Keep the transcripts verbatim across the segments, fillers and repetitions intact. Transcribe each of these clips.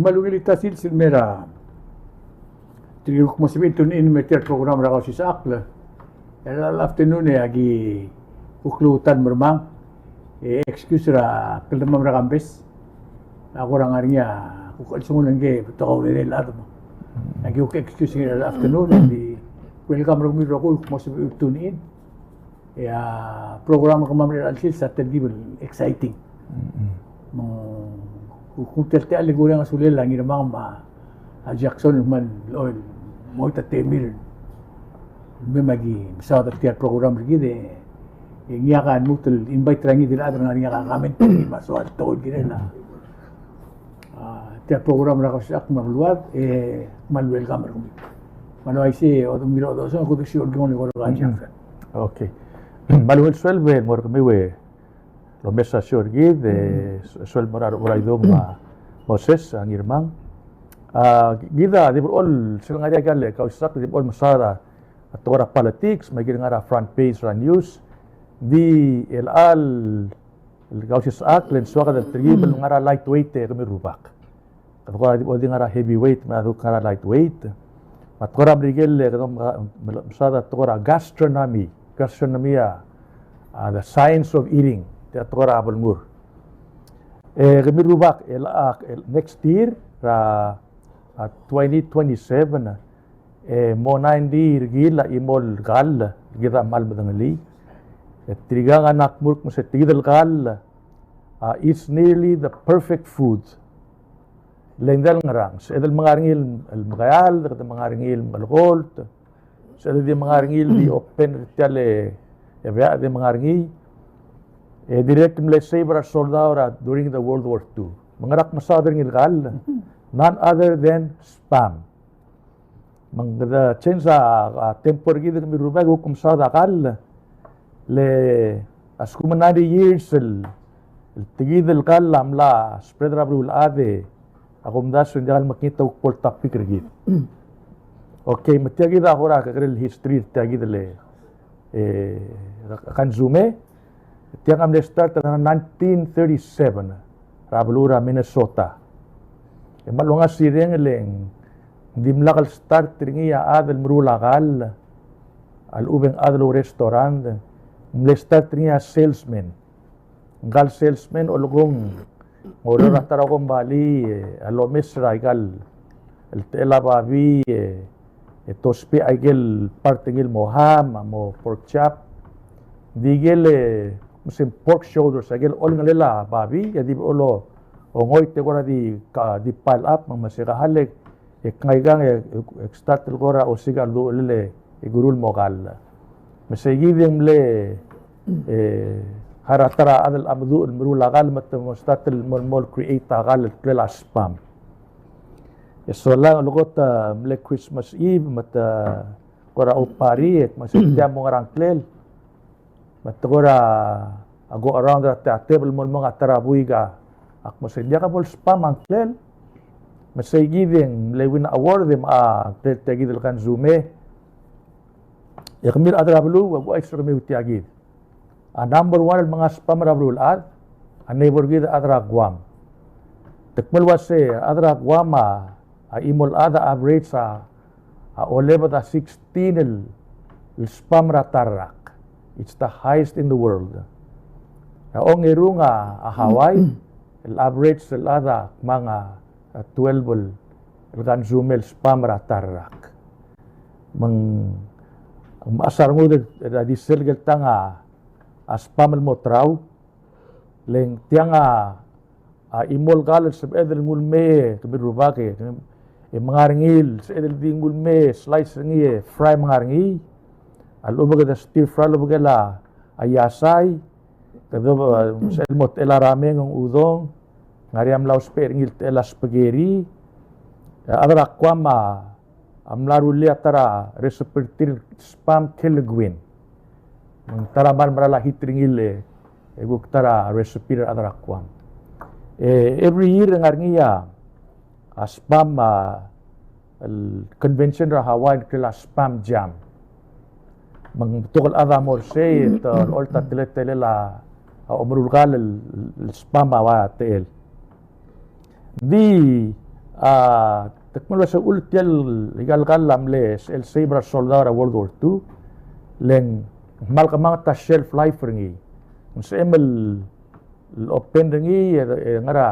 Kmal ungil el ta sils el mei er a tirke el kuk mo sebechir el tune in el mei er tia el program er a Kausisechakl. Er a afternoon e aki kuk lmuut el mermang. E excuse er a kldemam er a kambes. A kora ngar er ngii a kuk chelsengul ngke betok a urerel el chad me aki kuk excuse er a afternoon. Di welcome er kemiu el rokui el kuk mo sebechir el tune in. E a program er kemam er a chelsel a telkib el exciting. Me ng kuk tia el techall e kureng a sulel a Ngirmang me a Jackson el kmal oil mo ta temir. Me me aki mesaod er tia el program er kid e ngii a ka lmuut el invite er a ngii di el chad er ngii a ka comment er ngii me a soal tekoi el kirel a A, tia program er a Kausisechakl me a beluad, e, kmal welcome er kemiu. Me a le uaisei, e, odengir a odesongel, e kuk di sel kingong el kora kasiang. Okay. Me a ungil sueleb el mo er kemiu el omes a show er kid, e, sueleb el mo er a Rechebechor Aidong me a Moses, a Ngirmang. A, kid a di blechoel, sel ngar er ngii a ikal Kausisechakl, di blechoel mesaod a tekoi er a politics, me a ikal ngar er a front page er a news, di chelecha el el Kausisechakl, e ng soak a telkib el ngar er a lightweight e kemiu el rubak. Kede kora di bo di ngar er a heavyweight, me a kuk ngar er a lightweight. Me a tekoi er a Merikel e kede mesa-, mesa-, mesaod a tekoi er a gastronomy. Gastronomy a, a, the science of eating. Tia tekoi er a belngur. E kemiu el rubak, el, a, el next year, er a, a, twenty twenty-seven, e mo nine di rekil a chimo el kall, kid a kmal medengelii. E tirkang a ngak mo er kmo se tia kid el kall, a, it's nearly the perfect food. Le ng di el ngerang, sebeched el menga er ngii el mekeald, kede menga er ngii el mekelekolt, sebeched el di menga er ngii el di open er tia el, e beak di menga er ngii. E dirrek el mle save er a resoldau er a during the World War Two. Me ngera kmesaod er ngii el kall, none other than Spam. Me ng kede change a, a tempo er kid kemiu el rubak e kuk mesaod a kall. Le a lsekum ng ninety years el, el tia kid el kall a mla spread er a beluulechad e a kumdasu e ng diak el mekngit a kuk bo el topic er kid. Okay, me tia kid a kora kekerei el history er tia kid el, e, kansume. Tiang a mle start er a nineteen thirty-seven er a beluu er a Minnesota. E me a longasireng e le ng dimlak el start er ngii a chad el meruul a kall a lechub e ng chad el ourestaurant, ng mle start er ngii a salesman. Ngka el salesman a olekong oureor er a ta er a kombalii, e, a lomes er a ikal, el techel a babii, e, e te ousbech a ikel part er ngii el mo ham, mo pork chop. Di ikel, e, me se pork shoulders, a ikel olengelel a babii, e di blechoel ongoit e kora di, ka, di pile up, me se ka hale, e kngai kang, e, e start el kora osiik a uduchelel e, e kuruul el mo kall. Me sei kid e ng mle, e, harau er a ta er a chad el meduch el meruul a kall me te mo start el mo, mo create a kall el ngklel a Spam. E solang el kot a mle Christmas Eve me te kora oupari, e me se tia mo ngerang ngklel. Me te kora go around er a ta er a table el mo, mo ngar er a ta er a buik a kmo se ng diak a bo el Spam a ngklel. Me sei kid e ng mle win a award e me a ngklel tia kid el kansume. E kemiu el chad er a beluu, a kuchais er kemiu tia kid. A number one el menga Spam er a beluulechad, a neighbor er kid a chad er a Guam. Te kmo el uase a chad er a Guam a, a chimo el chad a average a, a olebed a sixteen el, el Spam er a ta el rak. It's the highest in the world. A ongerung a, a Hawaii, el average el chad a kmang a, a twelve el, el kansume el Spam er a ta el rak. Me ng, me a sel rengud er a di sel kel tang a, a Spam el mo terau, le ng tiang a, a chimo el kall el sebeched el nguu el mei, kemiu el rubak e, e menga er ngii el sebeched el di nguu el mei, slice er ngii e fry menga er ngii. A lechub e kede stir fry el obekel a, a iasai, kede, e, sebeched el mo techel a rameng e ng udong, ngar er ngii a mla ousbech er ngii el techel a spaghetti. A chad er a Guam a, a mla rullii a ta er a recipe er tir el Spam Kelguin. Me ng ta er a kmal mera el hit er ngii el, e kuk ta er a recipe er a chad er a Guam. E, every year e ngar er ngii a, a Spam a, el convention er a Hawaii el ngklel a Spam Jam. Me ng betok el chad a mo er sei, e te olecholt a teletelel a, a omeruul kall el, el Spam a ua techel. Di, A, te kmal uase uchul tia el, ikal kall a mle, el save er a resoldau er a World War Two, le ng kmal kemanget a shelf life er ngii. Ng sebechem el, el open er ngii, e, e ngar er a,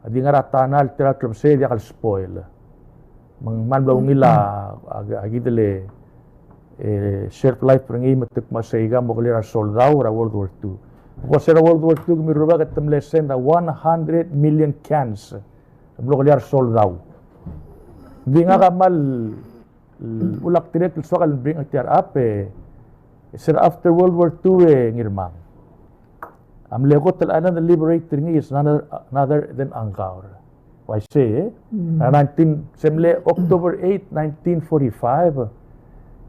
a di ngar er a tunnel, tir a klebesei e diak el spoil. Me ng kmal mlo ungil a, a, a kid el, e, shelf life er ngii me te kmo sei a mo clear a resoldau er a World War Two. Ko se er a World War Two, kemiu el rubak, e te mle send a one hundred million cans el mlo clear a resoldau. Ng di ngak a kmal, mm, ulak dirrek el soak el bring er tia el chad, e, se er a after World War Two, e, Ngirmang, a mle kot el island el liberate er ngii is none other than Angaur. Uaisei, e? Mm. A nineteen, se mle October eight, nineteen forty-five,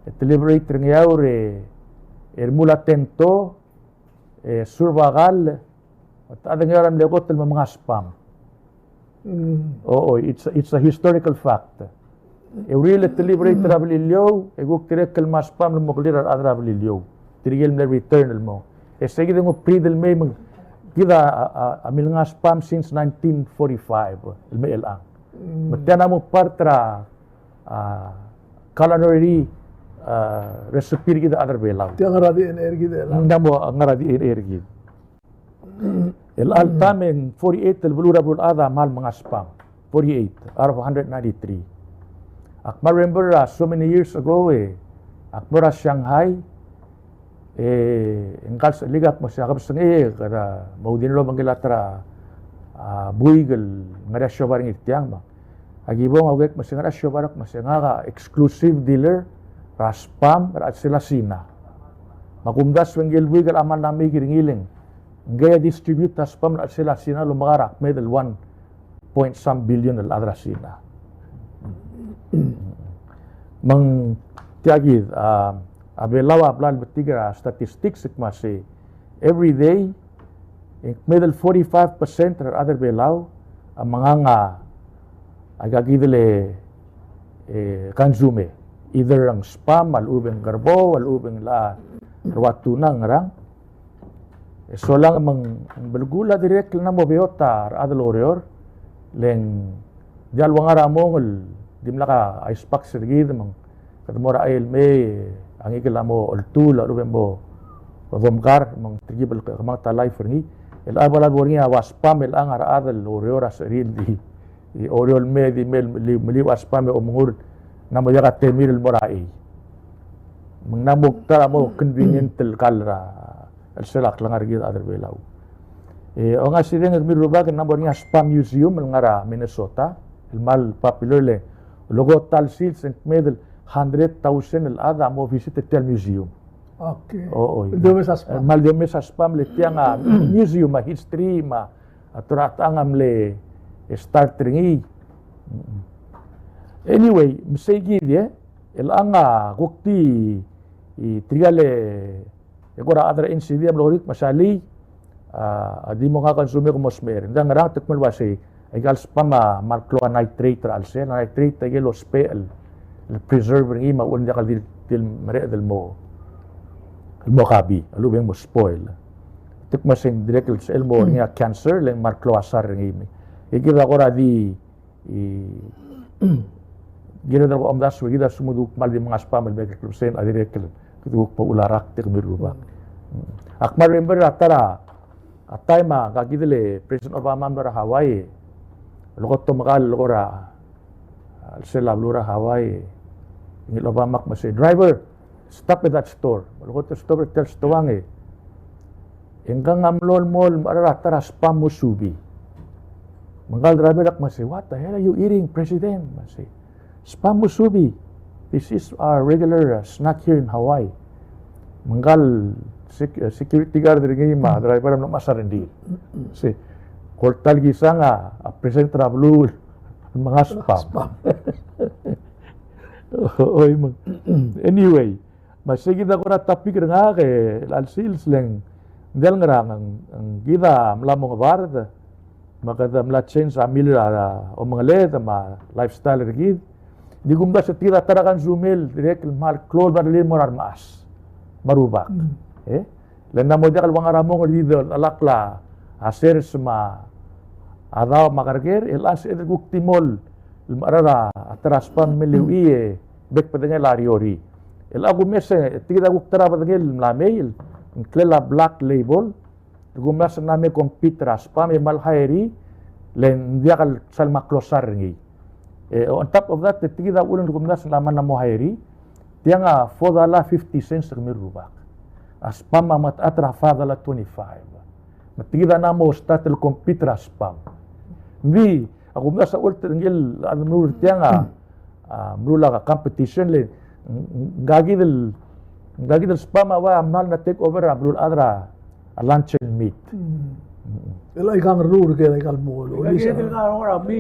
e te liberate er Ngeaur, e, e remuul a tento, e, serve a kall, e te chad er Ngeaur a mle kot el me menga spam. Mm. O, o, it's, it's a historical fact. E uriul e te liberate er a Beliliou, e kuk dirrek el menga spam el mo clear a rechad er a Beliliou. Tirke el mle return el mo. E sei kid e ng oubrir el mei me ng kid a, a, a, a milenga spam since nineteen forty-five, el mei er chelechang. Mm. Me tia a mo part er a, a, culinary, a, recipe er kid el chad er a Belau. Tia ngar er a D N A er kid el. Ng mo ngar er a D N A er kid. El all time e ng forty-eight el beluu er a beluulechad a kmal menga spam. Forty-eight out of hundred ninety-three. Ak kmal remember, a, so many years ago, e, ak mlo er a Shanghai, e, ngkal sechelik ak mo sei a kebesengei, e, kede mo di mlo mengkel a ta er a, a, buik el ngar er a siobai er ngii er tiang me. Aki bong a ukek me sei, ngar er a siobai er a, me sei ngak a exclusive dealer er a spam er a chelsel a Sina. Me a kumdasu e ngike el buik el kmal mla mei er ngii le ng, ngii a distribute a spam er a chelsel a Sina el omeka er a kmeed el one point some billion el chad er a Sina. Me ng tia kid, a, a Belau a bla lebetik er a statistics el kmo sei, every day, e ng kmeed el forty-five percent er a rechad er a Belau a mengang a, aika kid el, e, consume. Either ng spam, a lechub e ng kerbou, a lechub e ng locha er a tuna, ngerang. E solang me ng belkul a dirrek el mla mo beot a rechad el oureor, le ng diak el ua ngar er a mong el dimlak a ice box er kid me ng kede mo er a chei el mei, a ngikel a mo oltuu, a lechub e mo domkar, me ng telkib el kemanget a life er ngii. El chelecha el bo er ngii a ua spam, el chelechang a rechad el oureor a secherir el di, di oureor el mei, di mei el meliu, meliu a spam e omengur, ng mla mo diak a temir el mo er a chei. Me ng mla mo ta er a mo convenient el kall er a chelsel a klengar er kid el chad er a Belau. E, ongasireng, kemiu el rubak, e ng mla mo er ngii a Spam Museum el ngar er a Minnesota, el kmal popular, le, el kot el sils e ng kmeed el hundred thousand el chad a mo visit er tia el museum. Okay. O, o, el di omes a spam. El kmal di omes a spam, le tiang a museum, a history, me a, a ta er a techang a mle start er ngii. Anyway, me sei kid, e, el chelechang a kuk di, e, tirka el, e, kora chad er a N C D a mlo er ngii me sel, a, a di mo ngak a consume e ke mo smecher. Ng di ngerang? Te kmal ua sei, aika el spam a kmal klou a nitrate er a chelsel, a nitrate a ikel ousbech el, el preserve er ngii me a uchul e ng diak el di, di el mereched el mo, el mo kabi, a lechub e ng mo spoil. Te kmo sei ng dirrek el sel mo er ngii a cancer, le ng kmal klou a sar er ngii me. E kid a kora di, e, kired el ko omdasu e kid a lsekum kede kuk kmal di menga spam el bek el klebesei, a dirrek el kede kuk bo ularak, te kemiu el rubak. Mm. Ak kmal remember a ta er a, a time a ngka kid el President Obama a mlo er a Hawaii, el kot omekall el kora, a, chelsel a beluu er a Hawaii, ngii el Obama a kmo sei, "Driver, stop at that store." Me a leko el stop er tia el stoang e, e ngkang a mlo el mo el mecherar a ta er a spam musubi. Me ngka el driver a kmo sei, "What the hell are you eating, President?" Me sei, "Spam musubi. This is our regular, uh, snack here in Hawaii." Me ngka el sec-, uh, security guard er ngii me a driver a mlo mechas a rengrir. Sei, "Ko el ta el kisang a, a president er a beluu el menga spam." Spam. Oi, me ng. Anyway, me sei kid a kora topic er ngak e, el sils, le ng diak el ngerang, ng, ng kid a mla mo ngebard, me kede mla change a milil er a, a omengeled me a lifestyle er kid. Di kumdasu e tia a ta er a consume el dirrek el kmal klou el bla lerellii el mo er a remechas me a rubak. Mm. E? Le ng mla mo diak el ua ngar er a mong el di dolekoi a sers me a a daob me a kerker, el chelecha e ng sebeched el kuk di mo el mecherar a ta er a spam el mle uchei e bek el bedengel a riorii. El a kumes e tia kid a kuk ta er a bedengel el mla mei, el ngklel a black label, el kumdasu e ng mla me compete er a spam e kmal higher, le ng diak el sal mo klosar er ngii. E, on top of that, e tia kid a uchul e kumdasu e ng mla mo higher, tiang a four dollar fifty cents el kemiu el rubak. A spam a mengetechat er a five dollar twenty-five. Me tia kid a ng mo start el compete er a spam. Ng di, a kumdasu a uchul e ng di el, a meruul er tiang a, a, meruul a competition le, ng-, ng-, ngka kid el, ngka kid el spam a ua mla mo take over a beluulechad er a, a luncheon meat. Mm. Mm. El aika ng rruul er kid, aika el mo, el, el, el, el, el, el, me,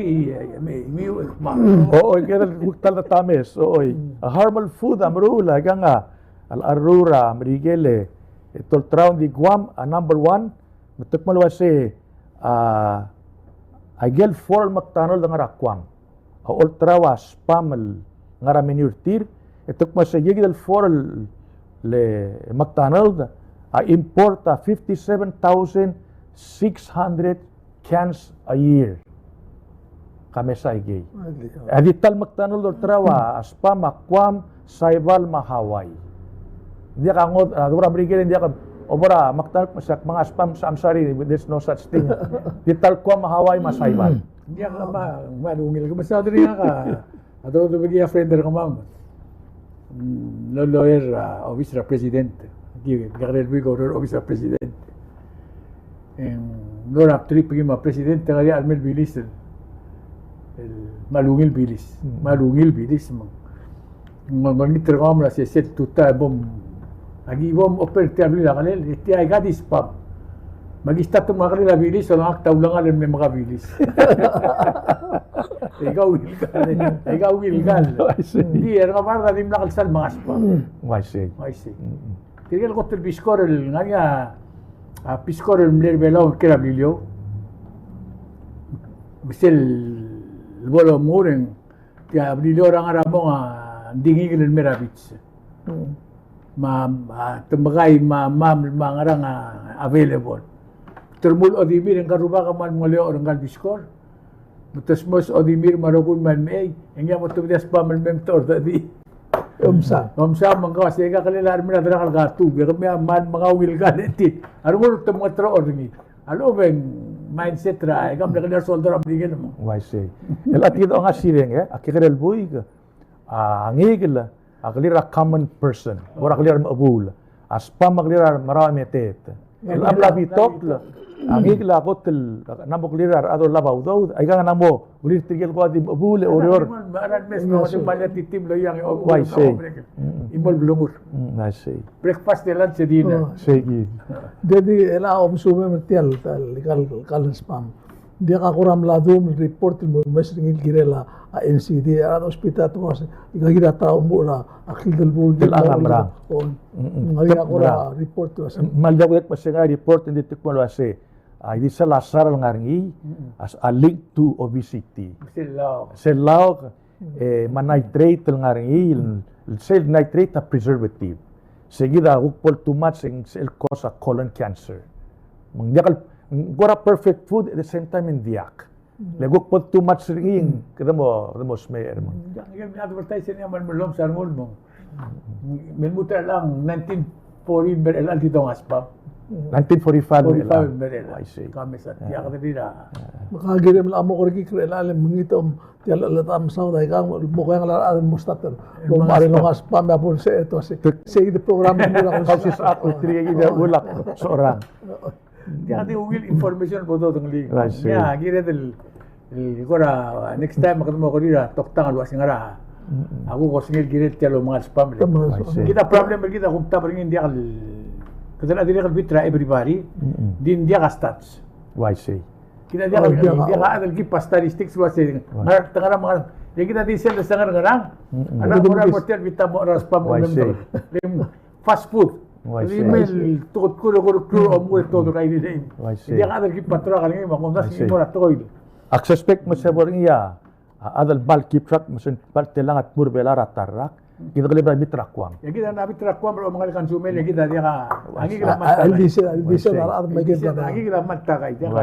me, me, me, o, o, kid el kuk ta el tames, o, o. Mm. A Hormel Food a meruul, aika ng a, a, a rruul er a Merikel e, e te olterau ng di Guam a number one, me te kmal uase, a, aike el four el McDonald a ngar er a Guam a olterau a spam el ngar er a menu er tir, e te kmo se aike kid el four el, le McDonald a import a fifty-seven thousand six hundred cans a year. Ka mesa aikei. A di ta el McDonald a olterau a spam a Guam, Saipan me a Hawaii. Ng diak a ngodech, a, debo er a Merikel e ng diak a, obo er a McDonald me se ak menga spam, I'm sorry, there's no such thing. Di ta el Guam, Hawaii me a Saipan. Ng diak a ma, ma ungil, ke mesa dri ngak a, a dodu beki a friend er kemam. Mm, el lawyer er a obis er a president. Aki, aki el buik oureor er a obis er a president. E ng mlo er a trip er ngii me a president, e ngar er ngii a mle bilis el, el kmal ungil bilis, mm, kmal ungil bilis me ng, ng olengit er kemam el uase sel tutau e bom, aki bom open er tia el blil a kelel, e tia aika di spam. Me aki start el mo er a kelel a bilis, e olengit a ulengall el me meka bilis. Aika ungil kall, aika ungil kall. I see. Di, er a ngebard a dimlak el sal menga spam. I see. I see. Mm. Tirke el kot el Peace Corps el ngar er ngii a, a Peace Corps el mle er a Belau el ker a Beliliou. Me sel bo lomengur e ng, tia Beliliou er a ngar er a mong a ng di ngikel el mei er a beach. Mm. Me a, a, te mekai me a, me a, me a ngerang a available. Te remuul a odimir e ngka el rubak a kmal mengoleoch er ngka el Peace Corps. Me te smos a odimir me a rokui el kmal mechei, e ngii a mo tobedii a spam el mei me te order er ngii. Omsa. Omsa me ngka a uase aika kelel a remerang a delak el katuub, e kemiu a kmal menga ungil kall e tir. A rengul te mengeteroch er ngii. A lechub e ng mindset er a, aika mle kelel a soldau er a Merikel me. Uaisei. El a tia kid a ongasireng, e, a kekerei el buik, a ngikel a kelir a common person, or a kelir a remechebuul. A spam a kelir a remerau e meteet. El a mla bitokl, a ngikel a kot el, ng mo kelir a rechad el olab a udoud, aika ng mo kelir tirke el ko a di mechebuul e oureor. Uaisei. Mm. Uaisei. Breakfast, lunch, dinner. Oh. Sei kid. Di, di, el a omesumem er tia el, el, el, el spam. Ng diak a kora mla dum el report el mo omes er ngii el kirel a, a N C D, a rechad er a hospital a te ko uase, aika kid a ta el omuchel er a, a kildebukul. Ng diak a kora report el uase. Me ng diak kudek me se ngar er a report, ng di te kmo el uase, a, di sel a sar el ngar er ngii, a, a link to obesity. Sel laok. Sel laok, e, me a nitrate el ngar er ngii, el, sel nitrate a preservative. Se kid a kuk bo el too much e ng sel cause a colon cancer. Me ng diak el, ng kora perfect food at the same time e ng diak. Le kuk bo el too much er ngii, kede mo, kede mo smecher me. Ng diak, ng advertise er ngii a kmal mellomes a rengul me ng. Me lmuut er chelechang nineteen forty el mei er chelechang el di donga spam. Nineteen forty-five el mei er chelechang. Forty-five el mei er chelechang. I see. Ka mesa, diak kede di er a. Me ka kirem el mo kerekikl er chelechang el mengitom Tia el, el, ta mesaod aika, mo kaiang el a rechad el mo start el, mo mechar el onga spam e a bo el se, e te uase, sei kid el program el mo er a. Kausischakl, tirke kid a ulak, socherang. Tia di ungil information el bo dodengelii. I see. Ia, kired el, el kora, next time, kede mo kerir a toktang el uase ngera, a kuk osengel kired tia el omenga el spam. I see. Kid a problem er kid a kumtab er ngii, ng diak el, kede dirrek el beat er a everybody, di ng diak a stats. I see. Kid a diak, oh, diak, diak a chad el keep a statistics el uase, ngar, te ngar er a, ngar, e kid a di sel desengerang. A ngar er a mo tia el bita mo er a spam, fast food. Di mei el tekoi el kuk, kuk, kuk, omko el tekoi el kainei. Diak a chad el keep a track er ngii, me a kumdasu e ng mo er a tekoi. Ak suspect me se bo er ngii a, a chad el kmal keep track, me se ng kmal telang a tmuu er a Belau er a ta el rak. Kid a kmal beat er a Guam. E kid a mla beat er a Guam el omenga el consumer, e kid a diak a, a ngii kid a kmal takai. A ngii kid a kmal takai, diak a.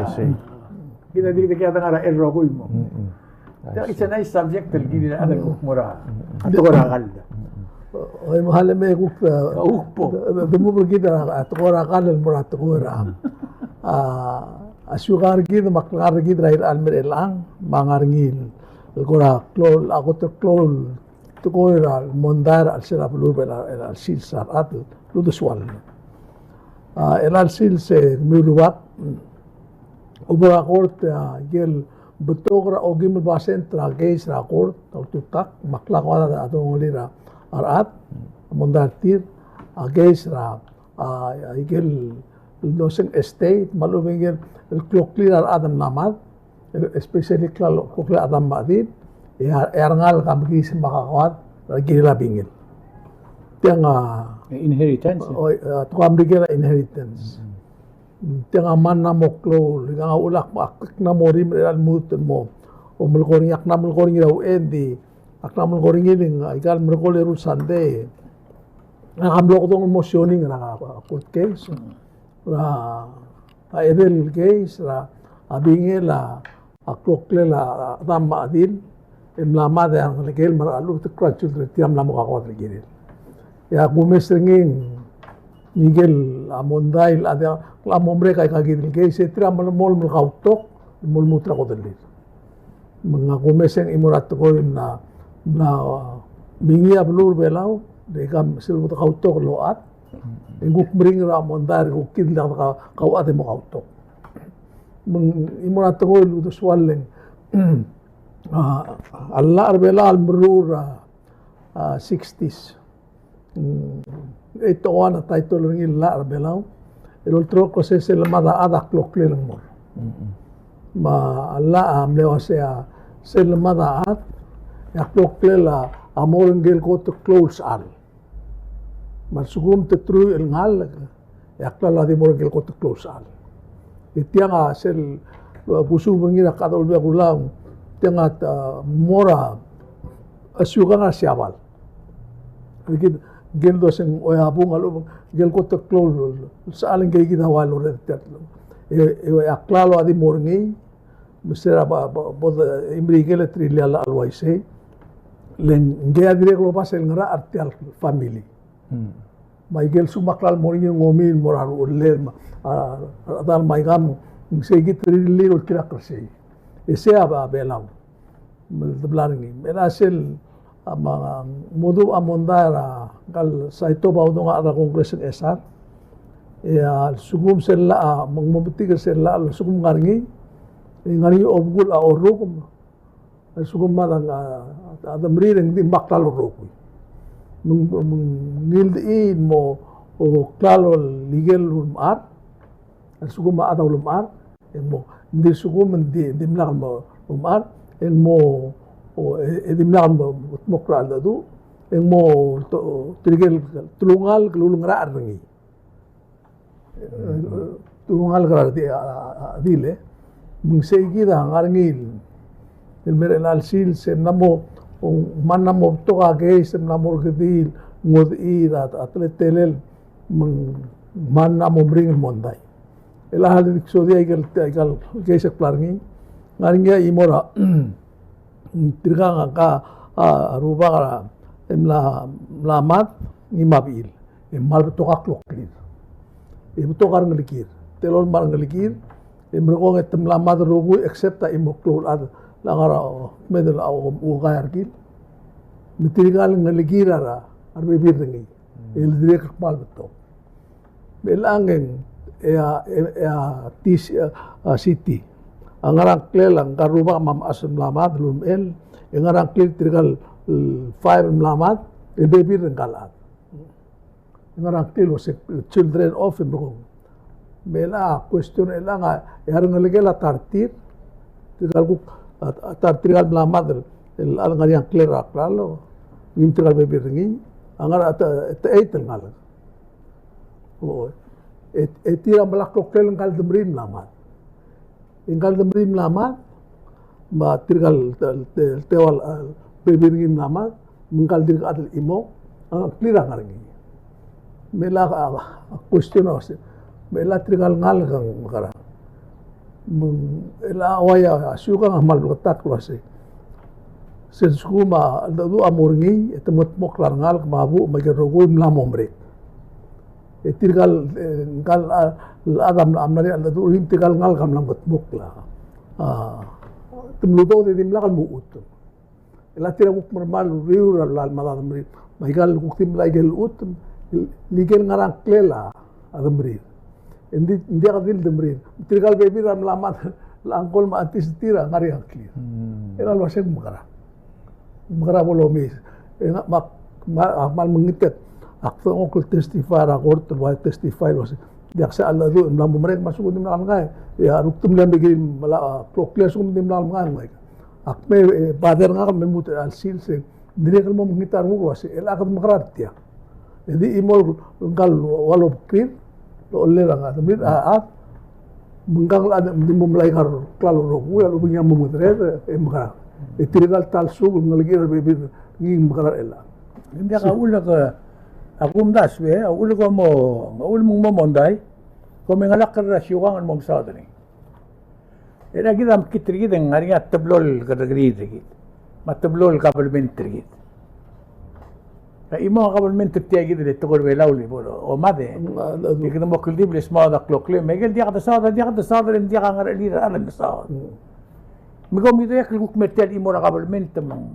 Kid a di, kid a dengar er a el rokui mo. Mm-mm. It's a nice subject el kid a chad el kuk mo er a, a tekoi er a kall. Oi, me a le me kuk, a, kuk bo. De, de, de mo kid a tekoi er a kall el mo er a tekoi er a, a, a siukang er kid me a klengar er kid er a irechar el mei er chelechang, me a ngar er ngii el kora klou, a kot el klou el tekoi er a mondai er a chelsel a beluu er a, er a chelsel a rechad el uldesuel. A, er a chelsel se kemiu el rubak, obo er a kort, a, ikel betok er a okeim el basent er a case er a kort a ultutakl, me a klakoad a dongelir a rechad, a mondai er tir, a case er a, a, ikel el doseng estate, me a lechub e ng ikel el kloklir a rechad el mla mad, especially klalo, kloklir a chedam me a chedil, e a, e a rengalek a mekiis me a kakoad er a kirel a bingel. Tiang a, e, inheritance, e? Oi, a, tekoi er a Merikel a inheritance. Mm. Tiang a mla mo klou, le ng a ulak a kuk mla mo rim er a lmuut el mo, o melekoi er ngii, ak mla melekoi er ngii er a weekend, ak mla melekoi er ngii el ng, a ikal melekoi el eru el sandei. Ak mla okedong el mo sioning er a, a court case. Mm. Er a, a edei el case er a, a bingel a, a kloklel a, a chedam me a chedil, e mla mad e a rengelekel me a rechad el grandchildren, tir a mla mo kakoad el kirel. E a kumes er ngii, ngikel a mondai el chad a, a mo merek a ikakid el case, e tir a melemolem el kautok, el mo lmuut er a kodelir. Me ng a kumes e ng chimo er a tekoi el mla, mla, a, mingii a beluu er a Belau, e ikang sel bo dekautok el ochad, e ng kuk meringel er a mondai er kuk kid el diak de ka-, kauchad e mo kautok. Me ng chimo er a tekoi el uldesuel el, a, a llach er a Belau el meruul er a, a, sixties. Mm, e te ua a title er ngii el Llach er a Belau. El olterau el klou sel lemad a chad a kloklel el mo er. Mm-mm. Me a llach a mle uasei a sel lemad a chad, e a kloklel a mo er ngike el kot el klou el sechal. Me a lsekum te truich el ngalek, e a klalo a di mo er ngike el kot el klou el sechal. E tiang a sel, a, kusub er ngii er a kede olbiil a kulang, tiang a, a, mo er a, a siukang er a Siabal. Ngike el, ngike el doseng Oiabung a lechub, ngike el kot el klou el sechal ngike kid a ua lorreder er tia el, e, e a klalo a di mo er ngii, me se er a bo, bo, bo de, e, Merikel e te rirellii a llach el uaisei, le ngii a dirrek el oba sel ngerachel er tia el family. Hmm. Me a ikel lsekum a klalo el mo er ngii e ng omi el mo er a ruchellel, me a, a, a rechedal me a ikang, me ng sei kid a rirellii el oltirakl er sei. E sei a Be-, a Belau. Me te bla er ngii. Me a sel, a, me ng mo dubech a mondai er a, ngkal Saito Baodong a chad er a Congress er a Ngchesar. E a lsekum sel llach, a, me ng mo metik er sel llach, a lsekum ng ngar er ngii, e ng ngar er ngii a obekul a orrukem, a lsekum a mad a, a, a demerir e ng di me a klalo el rokui. Me ng, me ng ngiltechii el mo, o klalo el ikel ulemechar, a lsekum a chad a ulemechar, e ng mo, ng di lsekum ng di, dimlak el mo ulemechar, e ng mo, o, e, e dimlak el mo, mo klalo el dedu, e ng mo, to, tirke el telungalek el ulengerachel er ngii. Telungalek er a redil, a, a, a redil, e. Me ng sei kid a ngar er ngii el, el mera el sils, e mla mo, o, me ng mla mo betok a case, e mla mo er a redil, ngodechii er a, a teletelel, me ng me ng mla mo meringel el mondai. E a di ksodii a ikal, ikal case el bla er ngii. Ngar er ngii a chimo er a, tirka ngka, a, rubak er a, e mla, mla mad, ngii me a bechil. E kmal betok a kloklir. E betok a rengelekir. Teloi me a rengelekir. E merekong e te mla mad el rokui, except a chimo el klou el chad el ngar er a, o, kmeed el, o, ukai a rekil. Me tirka el ngelekir a re, a rebebil er ngii. El dirrek el kmal betok. Me chelechang e ng, e a, e a, e a, tis-, e a, a city. A ngar er a ngklel a ngka el rubak me a mechas el mla mad el ulemechell, e ngar er a ngklel tirka el, el five el mla mad, e bebil er ngka el chad. E ngar er a ngklel el uase children of e merekong. Me chelechang a question er chelechang a, e a rengelekel a ta er tir, tirka el kuk, a, a ta er tirka el mla mad el, el chad ngar er a ngklel er a klalo, ngii me tirka el bebil er ngii, a ngar er a ta, ta eight el ngalek. O, e, e tir a mla kloklel ngka el demerir el mla mad. E ngka el demerir el mla mad, me tirka el, el, el, el teua el, el bebil er ngii el mla mad, me ngka el dirk chad el chimo, a ngklir a ngar er ngii. Me chelechang a, a, a question a uase, me chelechang tirka el ngalek a mekerang. Me ng, el a uai a siukang a kmal bleketakl el uasei, sel lsekum a cheldecheduch a mo er ngii, e te mengetmokl a rengalek me a buch me aike el rokui el mla mo merek. E tirka el, e, ngka el, a, el chad a mla, a mla er ngii a cheldecheduch, e tirka el ngalek a mla mengetmokl a, a, te mludoud e dimlak el mo chutem. El a tir a kuk meral uriul er a bla el mad a demerir. Me aika el kuk di mla ikel chutem, el ikel ngar er a ngklel a demerir. Ng di, ng diak di el demerir. Tirka el bebil er a mla mad, el uncle me a aunties er tir a ngar er ngii a ngklir. Hmm. El a uasei ng mekera. Ng mekera bo lomes. E ng, me ak, me ak, me ak kmal mengitek. Ak dengchokl el testify er a court, el ua testify el uasei, diak, se a cheldecheduch el mla mo merek me a lsekum ng dimlak el ngai, e a ruktem el mle kirel el mla, a, kloklir a lsekum ng dimlak el ngai. Ak me, e, bother ngak el me lmuut er a chelsel, se ng dirrek el mo mekngit a renguk el uasei, el a kede mekerang er tiang. E di chimo el ngka el ua lobekrir, lochellel a ngar, a, a, me ngka el chad a di mo melai a klalo el rokui, a lobengii a mo mengedereder, e mekerang. E tirka el ta el suk el ngelekir a rebebil er ngii, mekerang er chelechang. Ng diak a uchul e ke, a kumdasu e, a uchul e ke mo, a uchul me ng mo mondai, kom mengelakl er a siukang el mo mesaod er ngii. E a kid a mekngit er kid e ng ngar er ngii a teblo el kerrekeriil er kid. Me a teblo el kabelment er kid. A chimo a kabelment er tia kid el tekoi er a Belau el bo lomad e. Mm, a, a, e kede mo kldibel e smaod a kloklem. Me aike el diak desaod, diak desaod, diak a ngerechelir a rechad el mesaod. Mm. Me kom kid a ikel kuk me er tia el chimo er a kabelment me ng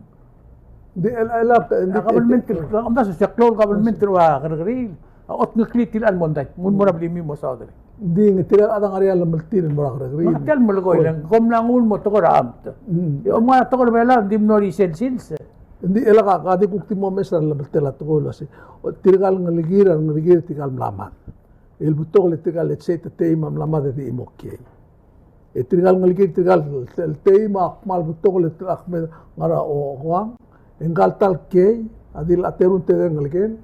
Di el, el, el, a kabelment el, el, a se klou el kabelment el ua kerrekeriil, a otngeklii tia el mondai, ng mo er a blimiu el mo saod er ngii. Di ng tirka el chad a ngar er ngii a llemeltir el mo er a kerrekeriil. Me tia el melekoi, e ng kom mla nguu el mo tekoi er a amt. Mm. E kom ngar er a tekoi er a Belau, ng di mlo er isei el sils. Ng di el ka, ka di kuk di mo mes er a llemeltel a tekoi el uasei, o, tirka el ngelekir, a ngelekir tirka el mla mad. El betok el tirka el, let's say, te teim a mla mad e di chimo kiei. E tirka el ngelekir, tirka el, el teim a kmal betok el, el ak me ngar er a Okoang, e ngka el ta el kiei a di el terung tedei el ngelekel,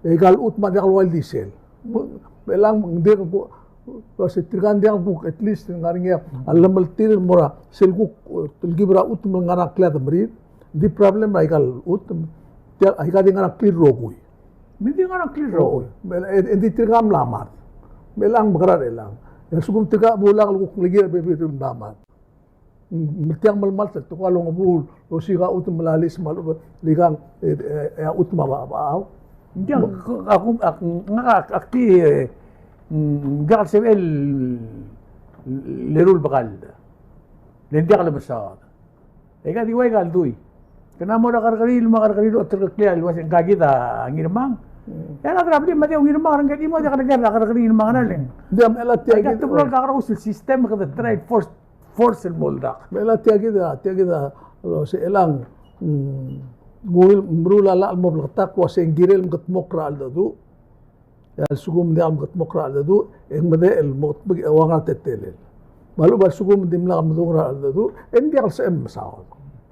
e aika el chutem a diak el ua el di sel. Me, me chelechang ng dirk kuk, el uasei tirka ng diak kuk, at least ng ngar er ngii a llemeltir el mo er a sel kuk, e, telkib er a chutem el ngar er a ngklel a demerir, ng di problem er aika el chutem, tia, aika di ngar er a ngklir el rokui. Me ng di ngar er a ngklir el rokui. Me, e, e ng di tirka a mla mad. Me chelechang mekerang er chelechang. E a lsekum tirka a bulak el kuk ngelekir a bebil el mla mad. Me tiang melemalt el tekoi a longebuul, el osiik a chutem el mla lis me a lechub e, el ikang, e, e, e a chutem a ba, ba, au. Ng diak, ak, ak, ngak, ak, ak di, e, ng diak el sebechel el eru el bekald. Le ng diak lemesaod. E aika di ua aika el dui. Kede mo er a kerrekeriil, me a kerrekeriil a oterekeklii el uasei ngka kid a Ngirmang. Mm. E a rechad er a blim a di Ngirmang, er ngke di mo diak a kerrekeriil el Ngirmang er a leng. Ng diak, me a tia kid, aika el teblo el kakerous el system e kede try force, force el mo oldak. Me a tia kid a, tia kid a, el uasei chelechang, mm, ng ungil, meruul a llach el mo bleketakl el uasei ng kirel mengedmokl er a cheldecheduch. E a lsekum ng diak el mengedmokl er a cheldecheduch, e ng medechel el mo, e ua ngar er a teletelel. Me a lechub a lsekum ng dimlak el medung er a cheldecheduch, e ng diak el sebechem el mesaod.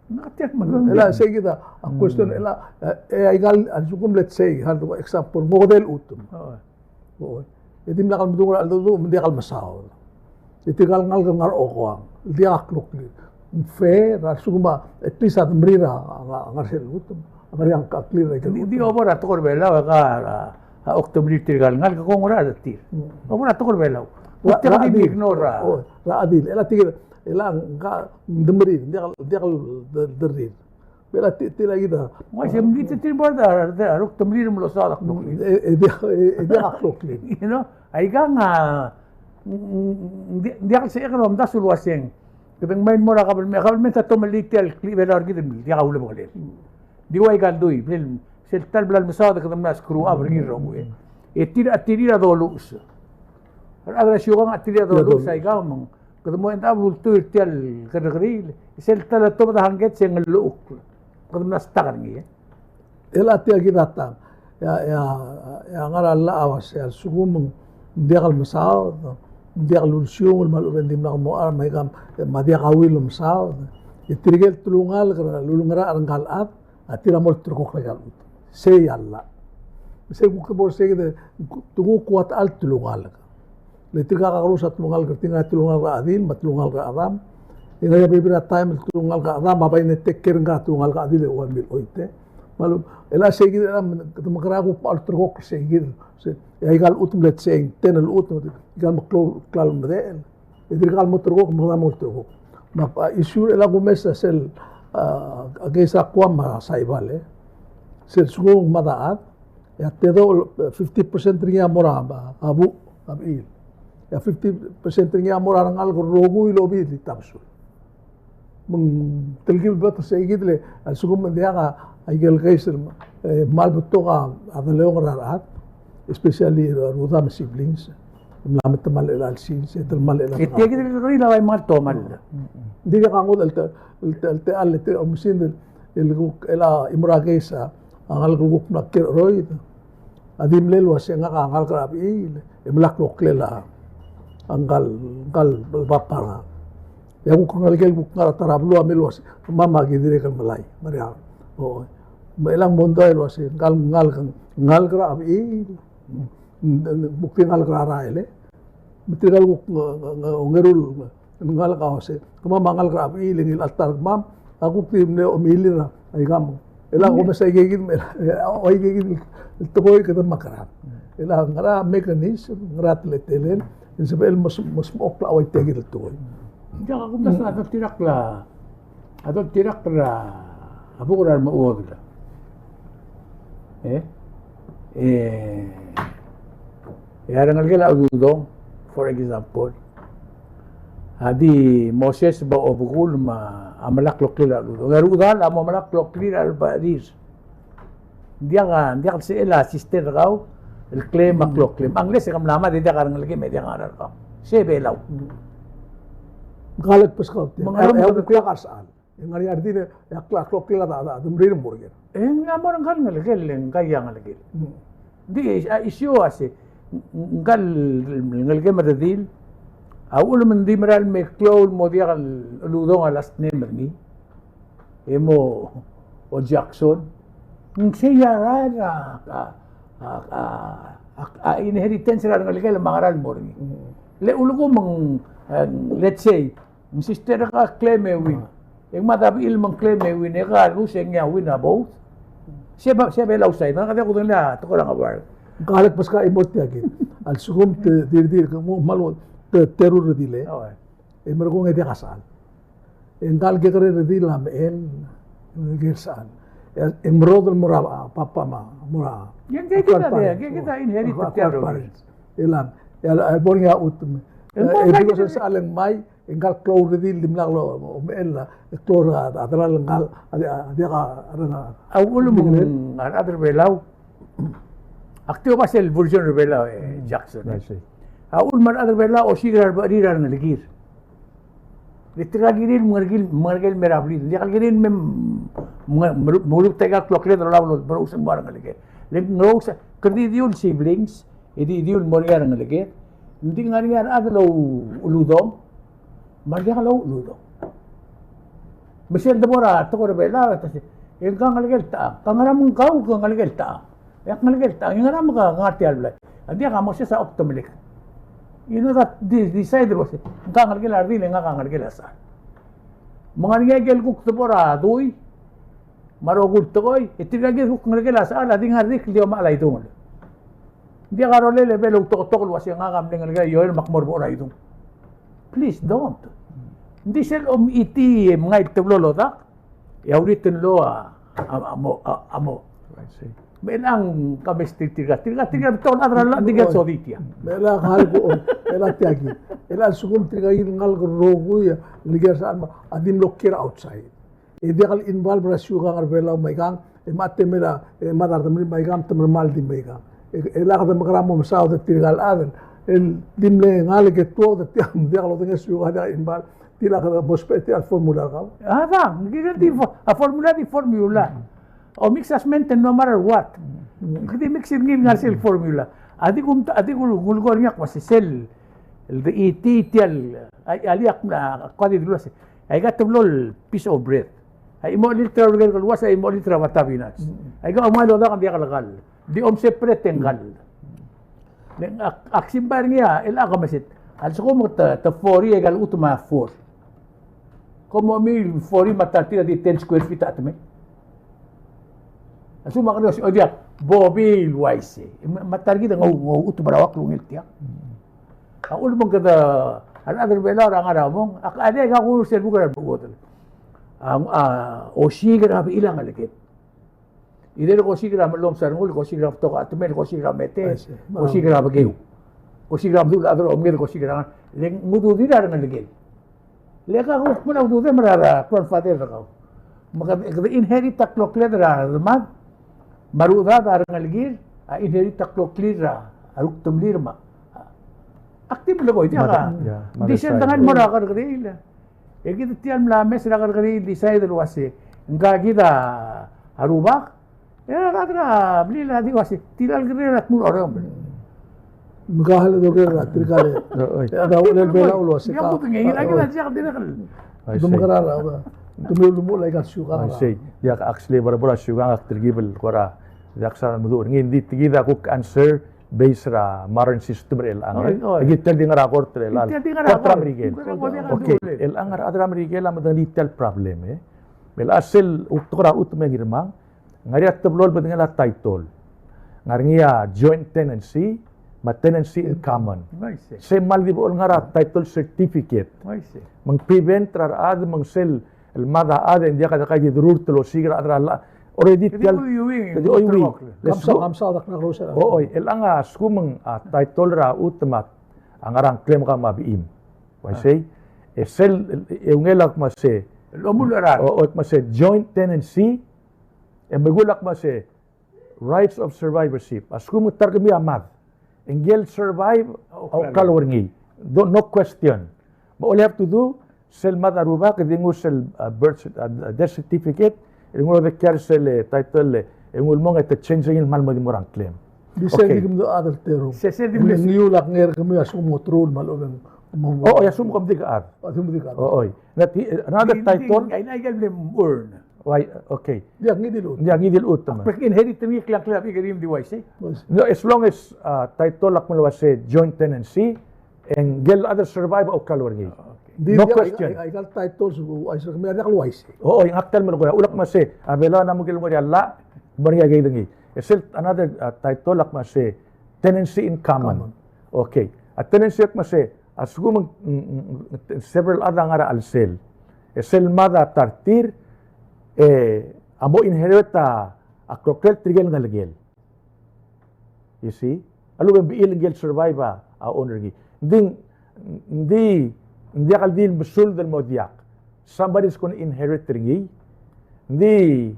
Ng diak el medung. Chelechang sei kid a question, chelechang, e, e aika el, a lsekum, let's say, a example, ng okedei el chutem. O. E dimlak el medung er a cheldecheduch, me ng diak el mesaod. E tirka el ngalek el ngar er a Okoang, diak a kloklii. Ng fair, a lsekum a, at least a demerir a, a, a ngar er sel chutem. A ngar er ngii a ngklir er a ikel chutem. Di, di obo er a tekoi er a Belau, e ka, a, a okdemerir tirka el ngalek, e kongei er tir. Mm. Obo er a tekoi er a Belau. Ua, tia di me ignore a. O, er a chedil. Chelechang tia kid, chelechang ngka, demerir, diak, diak el de-, derrir. Me a ti-, tia kid a. Ua, se mdi te tir bo er a, er a, er a, ruk te mdi el mlo saod a kloklii. E, e, diak, e, e, diak a kloklii. You know, aikang a, ng, ng, ng, ng diak el sebechek el omdasu el uaseng. Kede mei el mo er a kabelment, kabelment a tomellii tia el klii Belau er kid el diak a ulebengelel. Di ua aika el dui, blel, sel ta el bla lemesaod e kede mla screw up er ngii el rokui. E tir a, tir a doluches. A rechad er a siukang a tir a doluches, aikang me ng Kede mo end up el ultuil er tia el kerrekeriil, sel ta el tobed a hangked se ng llechukl. Kede mla stuck er ngii, e. Chelechang tia kid a tang. E a, e a, e a ngar er a llach a uasei a lsekum ng diak el mesaod, ng diak el ulsiungel me a lechub e ng dimlak el mo charm, me aikang, e, me a diak a will el mesaod. E tirke el telungalek er a lulengerachel er ngka el chad, a tir a mo olterekokl er aika el chutem. Sei a llach. Sei kuk bo er sei kid, te kuk ua ta el telungalek. Le tirka a kakerous a telungalek er tir, ngii a telungalek er a chedil, me a telungalek er a chedam. E ngii a bebil er a taem el telungalek er a chedam a bai ng take care er ngka el telungalek er a chedil e ua milchoit, e. Me a lechub, e le sei kid, e le kede mekerang e kuk olterekokl er sei kid. Sei, e aika el chutem, let's say, ten el chutem, aika el meklou el klalo el medechel. E dirkak el mo ulterekokl, me kede mo ulterekokl. Me a, a issue er a kumes a sel, a, a case er a Guam me a Saibal, e. Sel lsekum ng mad a chad, e a tedobech, fifty percent er ngii a mo er a, a buch, a bechil. E a fifty percent er ngii a mo er a rengalek el rokui el obis el di tabesul. Me ng telkib el beot er seikid el, a lsekum ng diak a ikel case el, e, kmal betok a, a deleongel er a rechad, especially er a rudam me a siblings. Ng mla metemall er chelecha el sils, e te mall er chelecha el. E tia kid el rokui a bai kmal tomall. Ng di diak a ngodech el te, el te, el te, el te, oumesingd el, el kuk, el a, chimo er a case a, a ngalek el kuk mla kiei er a cheroid. A di mle el uase ngak a ngalek er a bechil, e mla kloklel a ngkal, ngkal bab er a. E a kuk ngelekel kuk ngar er a ta er a beluu a mle el uase, kemam a ki dirrek el melai, me a ria. O, me chelechang mondai el uase, ngkal ngalek, ngalek er a bechil, kuk di ngalek er a rael, e. Me tirkal kuk nge-, nge-, nge-, ongeru el ngalek a uase, kemam a ngalek er a bechil, e ngii el alta er kemam, a kuk di mle omilir a, aikang. E le a kumes a ikakid, me, e, a ikakid el tekoi kede mekerang. E le ngera a mechanism, ngera a teletelel, e ng sebechel el mes-, mesmechokl a ua tia kid el tekoi. Diak a kumdasu a doltirakl a, a doltirakl er a, a buk er a remechuodel. E? E, e a rengelekel a Uludong, for example. A di Moses me a Obekul me a melai a kloklel a Uludong. E a rechedal a mo melai a kloklel a rebecherir. Ng diak a, ng diak el sebechel a sister er kau el claim a kloklem. Unless e ke mla mad e diak a rengelekem e diak a ngar er kau. Se Belau. Ng kalek beskau tia. Me ng ngar er a, e, e, klak a sechal. E ng ngar er ngii a redil e a klak a kloklel a, a, a, de merir el mo er ker. E ng mo er ngkal ngelekel, e ngkal ngelekel. Ng di, a, issue a se, ngkal ngelekem a redil, a uchul me ng di mera el me klou el mo diak el Uludong a last name er ngii. E mo, o Jackson. Ng sei a rael a, a, a, a, a inheritance er a rengelekel me a ngera el mo er ngii. Le ulekum ng, e, let's say, ng sister er kau a claim e win. E ng mad a bechil me ng claim e win, e ke lose e ngii a win a both. Se Be-, se Belau side, ng diak kudengelii a tekoi er a ngebard. Ng kalek beskau a chimo er tia kid. A lsekum te, di, di, ke mo, kmal, te, terung redil e. E merekong e diak a sechal. E ngkal kekerei el redil a mechell, e ngike el sechal. E, e merodel el mo er a, a, papa me a, mo er a. Ng kid a, ng kid a inherit er tia el rokui. E le, e a, a bo er ngii a chutem. E, e, because el sechal e ng mai, e ngkal klou el redil el dimlak lo, o, mechell a, e klou er a, a delal ngkal, a, a, a, diak a, a, a, a uchul me ng, a rechad er Belau. Ak di oba sel version er Belau, e, Jackson. I see. A uchul me a rechad er Belau, osiik er a rebecherir a rengelekir. Le tirka el kirir el mengereker, mengereker el mei er a blid. Ng diak el kirir el me, me, me, me ulebet aika el kloklel el olab el merous el mo er a rengelekel. Le ng merous, kede di diu el siblings, e di diu el mo er ngii a rengelekel. Ng di ngar er ngii a rechad el ou-, uludong, me a diak el ou-, uludong. Me sel debo er a tekoi er a Belau, e te se, e ngka ngelekel techang, ka ngera me ng kau, ka ngelekel techang. E ak ngelekel techang, e ngera me ke ngar tia el blai. A diak a Moses a okdemelek. You know that de-, decide el uase, ngka ngelekel a redil e ngak a ngelekel a sechal. Me ng ngar er ngii a ikel kuk debo er a dui, me a rokui el tekoi, e tirka el kuk ngelekel a sechal a di ngar er ngii el di omechal a idungel. Ng diak a rolel e bo el outeketokl el uase ngak a mle ngelekel a Joel me ak mo er a bo er a idung. Please don't. Ng di sel omechitii e mngai el teblo el odak, e a ureor el loia a, a, a mo, a, a mo. I see. Me chelechang ka mesterir tirka, tirka, tirka, betok el chad er a llach a di ngikel sodii tia. Me chelechang a kuk, me chelechang tia kid. E a lsekum tirka el ngalek el rokui, ngalek er a sechal me a di mlo kiei er a outside. E diak el involve er a siukang er a Belau me aikang, e me te mera, e me a dart me aikang, te mera el di me aikang. E, e lak de mekerang e mo mesaod er tirka el chad el di mle ngalek e tuobed er tia, diak lodengei a siukang, diak involve. Tia el kede mo ousbech tia el formula er kau. A, da, ng kirel di fo-, a formula di formula. O mix as mentioned no matter what. Ng di mix er ngii el ngar er sel formula. A di kum-, a di kul-, kulekoi er ngii a kmo se sel, el di iti tia el, a, a liak na, ko di dulu se. Aika teblo el piece of bread. A chimo el liter a uleker el uase, a chimo el liter a bata peanuts. Aika omngai el odak ng diak el kall. Di omseparate e ng kall. Me ak, ak simbai er ngii a, el ak meset. A lsekum te, te forty aika el chutem a four. Kom mo mei el forty me a ta er tir a di ten square feet a chetemem. A lsekum a kede, o diak, bo bai el uaisei. Me, me a ta er kid a nguu, nguu chutem er a ua klungel tia. A uchul me ng kede A rechad er a Belau er a ngar er a mong, ak, a diak a kuur sel buk er a remechuodel. A, a, osiik er a bechil a ngelekel. Either kosiik er a mellomes a rengul, kosiik er a betok a chetemel, kosiik er a mete, I see. Kosiik er a bekeu. Kosiik er a medul a chad er a omenged, kosiik er a ngar. Le ng ududir a rengelekel. Le ka kuk mla ududem er a grandfather er kau. Me kede, kede inherit a klokled er a demad, me a rudad a rengelekir a inherit a klokled er a ruktemlir me a. Ak di melekoi, diak a. Mother, yeah, mother side. Di sel dengai el mo er a kerrekeriil. E kid tia el mla mes er a kerrekeriil el decide el uase ngka kid a rubak, e a rechad er a blil a di uase, tia el kerrekeriil a tmuu er a orreomel. Me ka el doker er tirka el, oi, e a uchelel Belau el uase ka. Ia, kudengei, a kid a diak dirrek el. I see. Te mekerang, a, te me ulemuchel aika el siukang. I see. Diak, actually, bo er a, bo er a siukang ak telkib el kora, diak sal meduch er ngii, ng di tia kid a kuk answer based er a modern system er chelechang. Oi, oi. Aki tia el di ngar er a court er chelechang. Tia el di ngar er a court. Court er a Merikel. Okay, chelechang a rechad er a Merikel a medengelii tia el problem, e. Me a sel, uk tekoi er a chutem e Ngirmang, ng ngar er ngii a teblo el bedengel a title. Ng ngar er ngii a joint tenancy, me a tenancy in common. I see. Se kmal di bo el ngar er a title certificate. I see. Me ng prevent er a rechad me ng sel el mad a chad e ng diak a dekaid di derurt el osiik er a chad er a llach. Already tia el, di oiuii. Ka msa, ka msa dak na klose. O, oi, chelechang a lsekum ng, a, title er a chutem a ngar er a ngklem kau me a bechim. Uaisei, e sel, e ungil a kmo se, el omuchel er a, o, o, kmo se joint tenancy, e melekoi a kmo se rights of survivorship. A lsekum ng ta er kemiu a mad, e ngike el survive a oklalo er ngii. No, no question. But all you have to do, sel mad a rubak, e di nguu sel, uh, birth, uh, death certificate, e nguu er a dekiar sel, e, title, e nguu el mong e te change er ngii el kmal mo di mo er a ngklem. Di sel di kemiu a chad el terung. Se, sel di kemiu. Ng iul a knger kemiu a lsekum ng oterul me a lechub e ng mo, mo. O, oi, a lsekum kom di chad. A lsekum di chad. O, oi. Another title. Di, di, aika el bla mo earn. Uai, okay. Diak, ngii di luut. Diak, ngii di luut, me. Bek inherit er ngii a kleang, kleang a bek er ngii di uaisei. No, as long as, uh, title a kmo el uase joint tenancy, e ngike el other survive a oklalo er ngii. Ah, okay. No question. Di, di, ai, ai, aika el title, so, uaisei, kemiu a diak el uaisei. O, oi, ngak tia el melekoi a, ulak me se, a Belau a mo kirel mo er a llach, mo er ngii a keid er ngii. E sel another, uh, title a kmo se tenancy in common. Common. Okay. A tenancy a kmo se, a lsekum ng, ng, ng, ng, several chad a ngar er a chelsel. E sel mad a ta er tir, e a mo inherit a, a kloklel tirke el ngelekel. You see? A lechub e ng bechil ngike el survive a, a owner er ngii. Ng di, ng di, ng diak el di el mesul el mo diak. Somebody is gonna inherit er ngii. Ng di,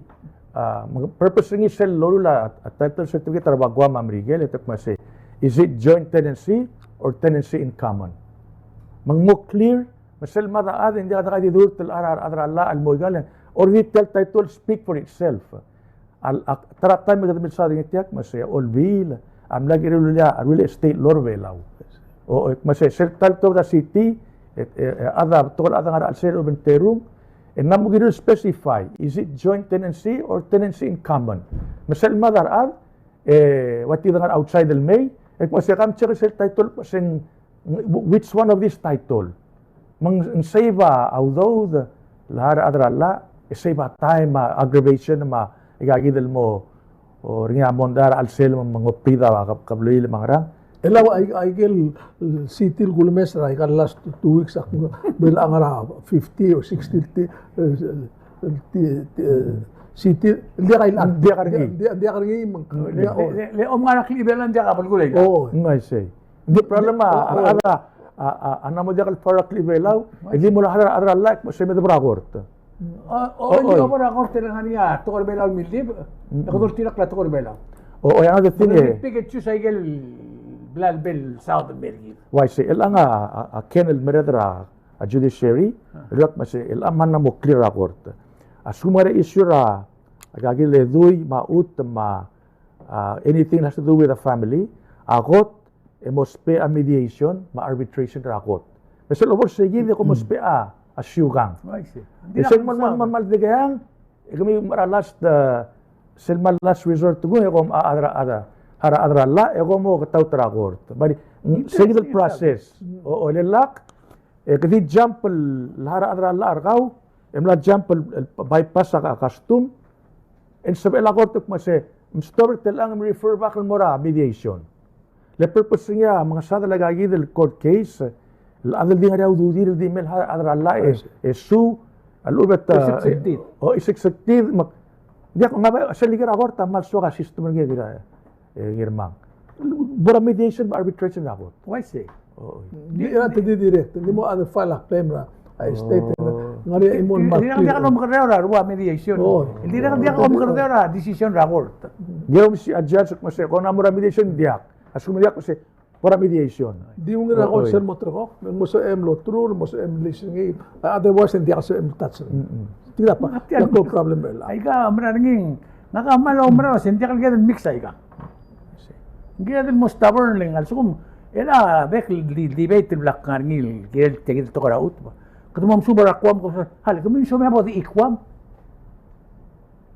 ah, me ng purpose er ngii sel loruul a, a title certificate er a Guam me a Merikel, e te kmo se, is it joint tenancy or tenancy in common? Me ng mo clear, me sel mad a chad e ng diak a dekaid di durt el chad er a, chad er a llach el mo ikal, already tia el title speak for itself. A, a, ta er a taem e kede milsaod er ngii tia, kmo se a Olbiil a mla kirel a real estate law er a Belau. O, o, kmo se sel title er a city, e, e, e, a chad a betok el chad a ngar er a chelsel el obengterir, e ng mo kirel specify, is it joint tenancy or tenancy in common? Me sel mad a rechad, e, ua tia di ngar er a outside el mei, e kmo se kom check sel title, kmo se ng which one of this title? Me ng save a udoud el chad er a llach, e save a time, a aggravation, me aika kid el mo, o, er ngii a mondai er a chelsel me ng obid a kab-, kablil me a ngerang. E le aike el, el city el kulemes er aika el last two weeks a kmo ng ngar er a fifty or sixty el ti-, el ti-, ti-, city, el diak a, diak er ngii. Diak, diak er ngii me ng, le, le, le, le, om ngar er a klechibelau e ng diak a belkul a ika. O. Ng uaisei. Ng di problem a, o, o, a, a, a, a ng mo diak el file er a klechibelau, e di mo er a chad er a llach, me se me debo er a kort. O, o, o, di debo er a kort e le ngar er ngii a tekoi er a Belau el millib, e kede oltirakl a tekoi er a Belau. O, o, another thing, e. Pick and choose aike el bla lebo el saod el mei er kid. Uaisei, chelechang a, a, a Ken el merreder er a, a judiciary, a, el uak me se, chelechang a mla mo clear er a kort. A lsekum ng ngar er ngii a issue er a, aika kid el dui, me a chutem, me a, a, anything that has to do with the family, a kot, e mo ousbech a mediation me a arbitration er a kot. Me sel obo er sei kid e kom ousbech a, a siukang. Oh, I see. E sel mo, mo, mo, mo, mo, e kemiu me a last, uh, sel mo last resort kung, e kom a, a, a, a, a, a, e kom mo ketaut er a kot. Bari, mm, sei kid el process. O, o, le lak, e kede di jump el, el chad er a llach er kau, e mla jump el, el bypass a, a custom, e ng sebechel a kort el kmo se, mstop er chelechang, me refer back el mo er a mediation. Le purpose er ngii a mengesadel aika kid el court case, el chad el di ngar er ngii a ududir el di mei el chad er a llach e, e sue, a lechub e te, o, iseksek tir, me ng diak, ng ngar er a, sel ikel er a kort a kmal soak a system er ngii el kirel, e, Ngirmang. Bo er a mediation me a arbitration er a kort. Uaisei. O, di, e, te di direct, di mo a file a claim er a, a state, ng ngar er ngii a chimo el kmal clear. Ng diak lomekerdeu er a rua mediation. O. Ng diak, ng diak lomekerdeu er a decision er a kort. Ng diak lomesii a judge el kmo se, kora mo er a mediation, diak. A lsekum ng diak, kmo se, bo er a mediation. Di ungil er a kort sel mo ulterekokl, ng mo sebechem el olterau, mo sebechem el list er ngii, otherwise ng diak sebechem el touch er ngii. Tia a pa, tia a problem er a. Aika, mera er ngii, ngak a kmal oumerang el se ng diak el kired el mix aika. Ng kired el mo stubborn el ngar, a lsekum, e a bek el di, debate el bla kngar er ngii, el kired el tekoi er a chutem. Kede mo mesuub er a Guam, kede, hale, kemiu ng soam e bo di Guam.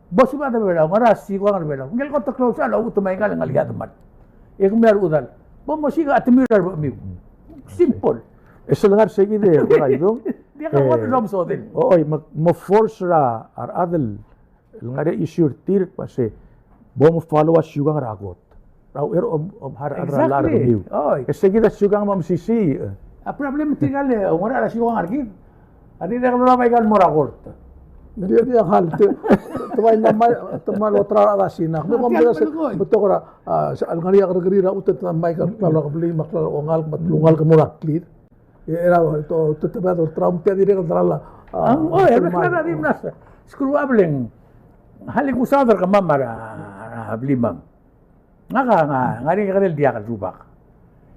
Bo suub a de Belau, ngar er a siukang er a Belau. Ngike el kot el klou el sal a chutem aika el ngar er a chad el mad. E kemiu a rechedal, bo mosiik a chetemiu er a rebechemiu. Simple. E sel ngar er sei kid e, Kaidung. Diak a kot el omesodel. O, oi, me, mo force er a, a rechad el ngar er a issue er tir, kmo se, bo mo follow a siukang er a kot. Er a uchei er a om, omharau er a llach er kemiu. Exactly. Oi. E sei kid a siukang me a mesisiich. A problem er tirka el oungerachel a siukang er kid a dirrek el mla bai aika el mo er a kort. Ng di, ng di a hal, te, te bai mla mai, te mla olterau a chad er a Sina. Me kom tia el se, melekoi. Betok er a, a, se, el ngar er ngii a kerrekeriil er a chutem, te mla bai aika el klalo er a kebliil, me a klalo er a ongalek, me a telungalek el mo er a clear. E, er a, to, to, te, te, olterau, me tia dirrek el delal a, a, ang, o, e, el klalo a di mla se, screw up el ng. Hale kusaod er kemam er a, er a blimam. Ngak a, nga, ngar er ngii a kekerei el diak el rubak.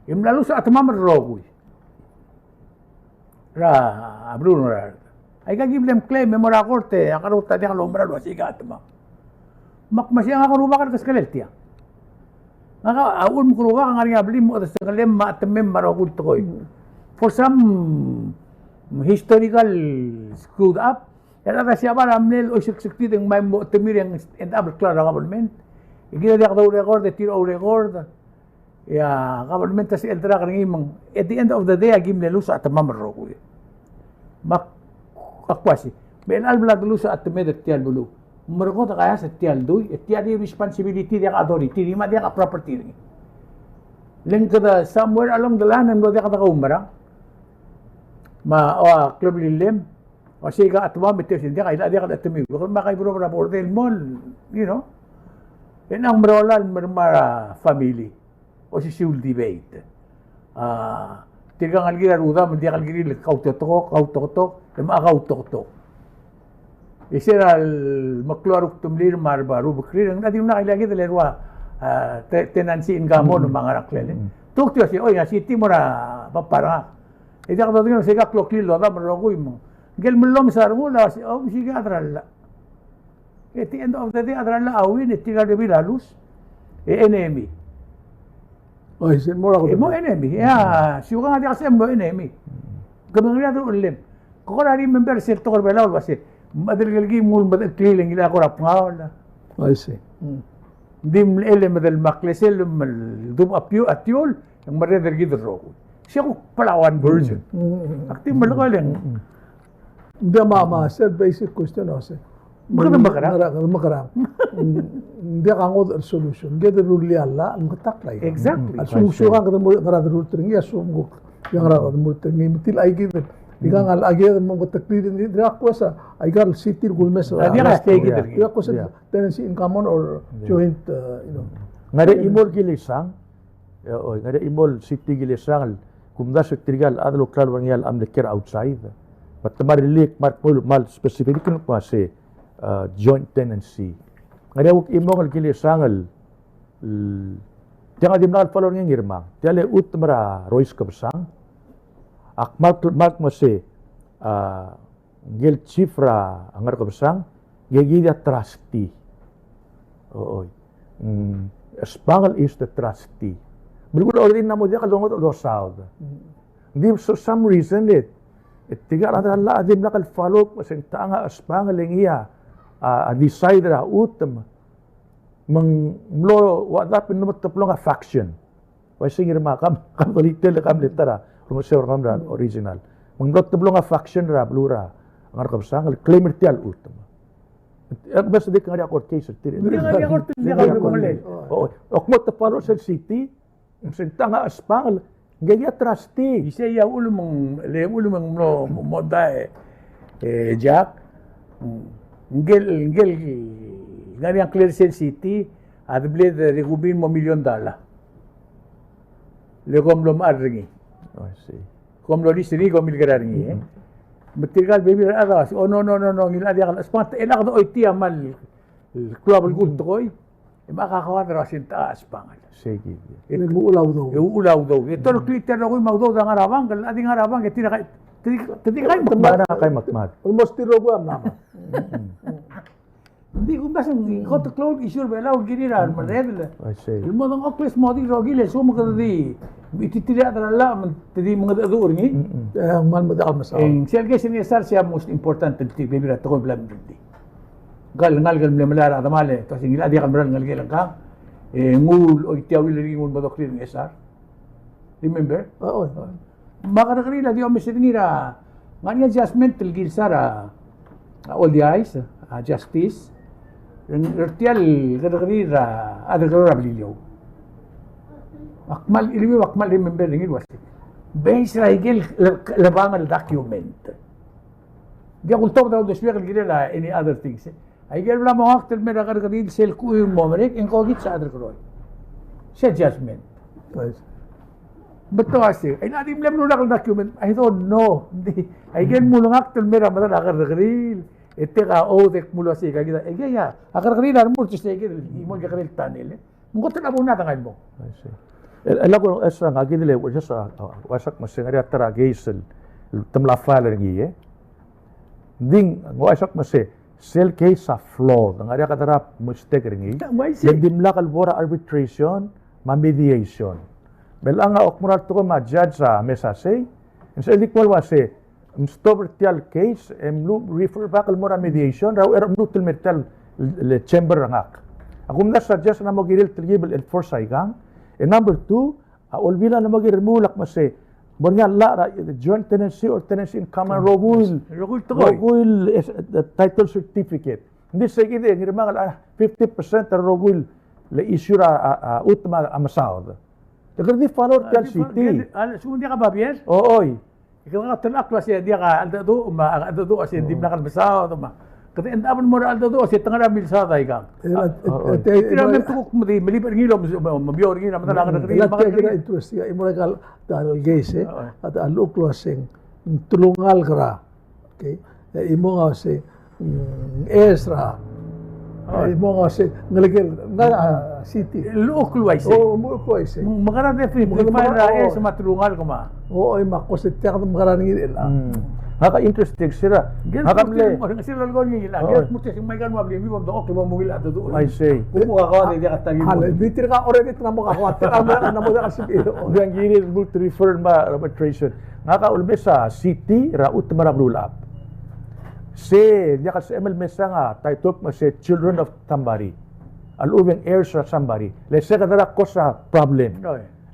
E mla luus a chetemam el rokui er a beluu er a Ngaraard. Aika ki mle claim e mo er a kort e a karaut a diak loumera el uasei a chetemam. Me ak mesa ngak a kerubak el keskelel tia. Ngak a uchul me kerubak a ngar er ngii a blim me a odesengelem me a chetemem me a rokui el tekoi. For some historical screwed up, e a rechad er a Siabal a mle oiseksektir e ng mei mo chetemir e ng end up el klalo er a government. E kid a diak dourecord, e tir a ourecord. E a government a sel drag er ngii me ng, at the end of the day, a ki mle luus a chetemam el rokui. Me ak, ak uasei, me chelecha el bla deluus a chetemed er tia el beluu, merekod a kaeas er tia el dui, e tia di responsibility, diak a authority er ngii me a diak a property er ngii. Le ng kede somewhere along the line e ng mlo diak de koumerang. Me a, o, a kleblilem, uasei a chetemam e te uasei ng diak, a diak a chetemiu. Kede me a kaibuil er a border el mo, you know. E ng merola el mermang a family. Osisiu el debate. A, tirka a ngelekir a rudam, diak el kirir el kautoketok, kautoketok, e me a kautoketok. E se er a lemeklou a rukdemlir me a reba rubekrir, ng di dimlak el kirir el rua, a, te-, tenancy in common me a ngerang klel. Tuk tia uasei, oi, a city mo er a papar ngak. E diak dodengei el uasei a kloklir el odam el rokui me ng. Ngike el mellomes a rengul a uasei, o, mesiik a chad er a llach. At the end of the day, a chad er a llach a win, e tirka el bebil a lose. E enemy. Oi, se mo er a, e mo enemy. E a siukang a diak se mo enemy. Ke mengerii a deruchellem. Ke kora remember sel tekoi er a Belau el uasei, me a delkelkii me ng ulmedecheklii e ngilai a kora bngaol. I see. Ng di mle chelemed el meklesel me a dubech a piu-, a tiul, e ng merreder er kid el rokui. Se kuk Palauan version. Ak di melekoi el ng Ng diak, me a, me a sel basic question a uasei, me kede mekerang. Ngera, kede mekerang. Ng diak a ngodech el solution. Kede rullii a llach, me ketakl a ika. Exactly. A lsekum ng siukang kede mo, ngera de rullii er ngii, a lsekum ng kuk, ngera kede mo rullii er ngii, me tia el aikid. Ika el aikid el mo keteklii, ng di, ng diak kues a, aika el city el kulemes a, diak kues a tenancy in common or joint, uh, you know. Ngar er a chimo el kilesang, E, oi, ngar er a chimo el city kilesang el kumdasu e tirka el chad el klalo er ngii a mle kiei er a outside. Me te mla rirellii, me ak kmal, kmal specific el kmo se, a, joint tenancy. Ngar er a kuk chimong el kilesang el, el, tiang a dimlak el follow er ngii a Ngirmang. Tia el chutem er a Rois Kebesang. Ak kmal, kmal kmo se, a, ngike el chief er a Ngerkebesang, ngike kid a trustee. Oi. Mm, Espangel is the trustee. Belkul a already ng mo diak el longodech el dosaod. Ng di for some reason e, e tirka el chad er a llach a dimlak el follow, me se ng techa a Espangel e ngii a, a, a decide er a chutem. Me ng mlo uaisei e ng mo teblong a faction. Uaisei Ngirmang, kam, kam detail, kam letter a, rengoseu er kemam er a original. Me ng mlo teblong a faction er a beluu er a Ngerkebesang el claim er tia el chutem. E, me se di ngar er ngii a court case er tir. Di ngar er ngii a court, di ngar er ngii a court. O, o kmo te follow sel city, me se ng techa a Espangel, Ngii a trustee. Isei a uchul me ng, le uchul me ng mlo, mo, mo dai, e, Jack. Ngii el, ngii el, ngar er ngii a ngklel sel city, a de bla de rekubii el mo million dollar. Le kom mlo mechar er ngii. I see. Kom mlo lease er ngii, kom milekera er ngii, e. Me tirka el bebil er a rechad a uasei, oh, no, no, no, no, ngii el chad a diak el chesbang, e le kede choitii a kmal klou a belkul el tekoi. E me ak a kau a di er a uasei ng techa a chesbang. Sei kid. E uchul a udoud. E uchul a udoud. E te olekoi tia el rokui me a udoud a ngar er a bank, el chad a di ngar er a bank, e tir a kai, te di, te di kai mekmad. Almost tir el rokui a mla mad. Ng di kumdasu e ng kot el klou el issue er a Belau el kirir a remerredel. I see. El mo dengchokl el smodii el rokui el soam e kede di, e tir a chad er a llach me te di mengedecheduch er ngii. E ng kmal mo diak el mesaod. E ng sel case er a Ngchesar sei a most important el tir a bebil er a tekoi el bla mdildi. Ngka el ngalek el mle melai er a chedemam e te uasei ngii el chad a diak el mera el ngelekel ngkang. E nguu el choitii a ungil er ngii, nguu el mo doklir er a Ngchesar. Remember? Oh, oh. Me a kerrekeriil a di omes er ngii er a, ngar er ngii a judgment el kilsa er a, a Oldiais, a Justice, er tia el kerrekeriil er a, a kerrekeriil er a Beliliou. Ak kmal, iliuiu ak kmal remember er ngii el uasei, based er a ikel le, lebang el document. Ng diak kultobed er a uldesuek el kirel a any other things, e. Aikel bla mo ngakt el mei er a kerrekeriil sel kuiu el mo merek, e ng kokits a chad er a keroi. Sei a judgment. Right. Me te uasei, e ng di mle mlo lak el document, I don't know. Ng di, aikel mlo ngakt el mei er a medal a kerrekeriil, e te ka, oh, de kmo uasei, ka kid a, e kid a, a kerrekeriil a remurt, sei kid, e mo kekerei el tunnel, e. Me ng kot el abuna a dengai el mo. I see. El, el a ko, e sa ngak a kid el, just a, a, uaisei me se ngar er ngii a ta er a case el, el te mla file er ngii, e. Ng di ng uaisei me se, sel case a flawed, ngar er ngii a kede er a mistake er ngii. Ng dimlak el bo er a arbitration me a mediation. Me chelechang a kmo er a tekoi me a judge a mesa sei, e ng sel di kmo el uasei, mstop er tia el case, e mluut, refer back el mo er a mediation, er a uchei er a mluut el mei er tia el chamber er ngak. A kumdasu a judge a mo kirel telkib el enforce aikang. E number two, a Olbiil a mo kirel el remuul a kmo se, bo er ngii a llach er a joint tenancy or tenancy in common, rokui el, rokui el tekoi, rokui el, e, title certificate. Ng di sei kid e ng ngii a fifty percent er a rokui el issue er a, a, a chutem a mesaod. Te kede di follow er tia el city. A lsekum ng diak a babier? O, oi. E kede ngar er a telechakl el uasei diak a cheldecheduch, me a cheldecheduch a uasei ng dimlak el mesaod, me kede end up el mo er a cheldecheduch a uasei te ngar er a milsaod aikang. Tir a mle kuk me di melib er ngii el mo, mo, mo er ngii er a medal a kerrekeriil. Tia kid a interesting, e mo er a ikal, ta el case, e. A llechukl el uasei ng telungalek er a Okay. E chimong a uasei, mm, heirs er a. E chimong a uasei, ngelekel, ngar er a city. Llechukl el uaisei. O, llechukl el uaisei. Me, me kora define, define er a heirs me a telungalek me a. O, e me a ko se tia kede mekerang er ngii el. Mm. Ngak a interesting, sera. Ngak a mle. Sera el ko er ngii el. Ngak a mle. Mo tia se me aikal me a blim, me bo mdechokl el mo ungil a cheldecheduch. I see. Kuk mo kakaua e diak a ta ngii. Di tirka already te mo kakaua, tirka mo diak a sebechir. Ng di ng kirir el mo refer me a arbitration. Ngak a ulemes a city er a chutem er a Belulechab. Se diak el sebechem el mesang a title me se children of somebody. A lechub e ng heirs er a somebody. Le se kede er a cause a problem.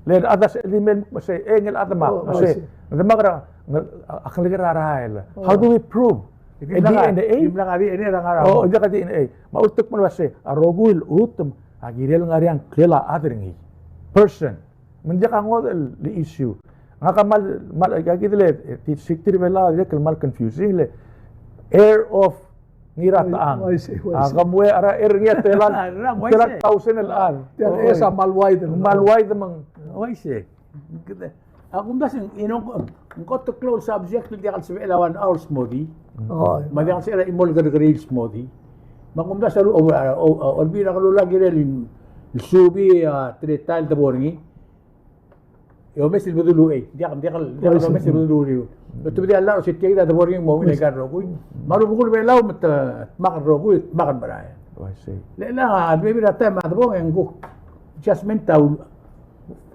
Le a chad a sebechel di mei el me se, e, ngii el chad me, me se, ng di me kora, a keleker a rael. How do we prove? E D N A? Dimlak a D N A er a ngar er a. O, dimlak a D N A. Me a ulterekokl me se a rokui el chutem a kirel ngar er ngii a ngklel a chad er ngii. Person. Me ng diak a ngodech el issue. Ngak a kmal, kmal, a kid el, e, ti, se tir a Belau a dirrek el kmal confusing le heir of ngii er a techang. Uaisei, uaisei. A kemui a heir er ngii a tela, tela thousand el chad. Tia el heir a kmal wide. Kmal wide me ng. Uaisei. A kumdasu e ng, e ng kot el klou el subject el diak el sebechel a one hour el smodii. Me a diak el sebechel a chimo el kerrekeriil el smodii. Me a kumdasu a, o, o, o, Olbiil er a Kelulau a kirel el subii a teletael el debo er ngii. E omes el bedul uchei, diak, diak, diak el omes el bedul uriul. E te di a llach el uasei tia kid a debo er ngii me ng mo ungil aika el rokui. Me a rubekul Belau me te dmak el rokui, dmak el merael. Uaisei. Le, le a bebil er a taem a debong e ng kuk judgment a ul-,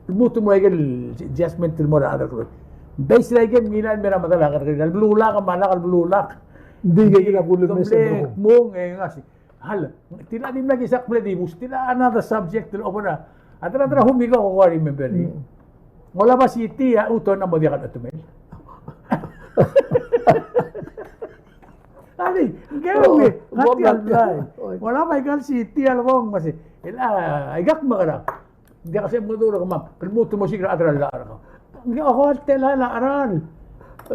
lmuut el mo er aike el judgment el mo er a chad er a kerrekeriil. Based er aike el ngilai el mei er a medal a kerrekeriil. A lebelulak me a lak el belulak. Ng di aike el kuk ulemes el debong. Kmung e ng uasei. Hal, tia el dimlak isei a kmal di bus, tia el another subject el over a. A ta er a, ta er a hum ika ko ko remember. Ng olab a city a chutem a mo diak el chetemel. Alii, ng kau me, ng olab a ikal city a lebong me se. El a, aika kmekerang. Ng diak a se mengedecheduch er kemam, ke lmuut el mo siik er a chad er a llach er kau. Ng di ko el tela el cheral.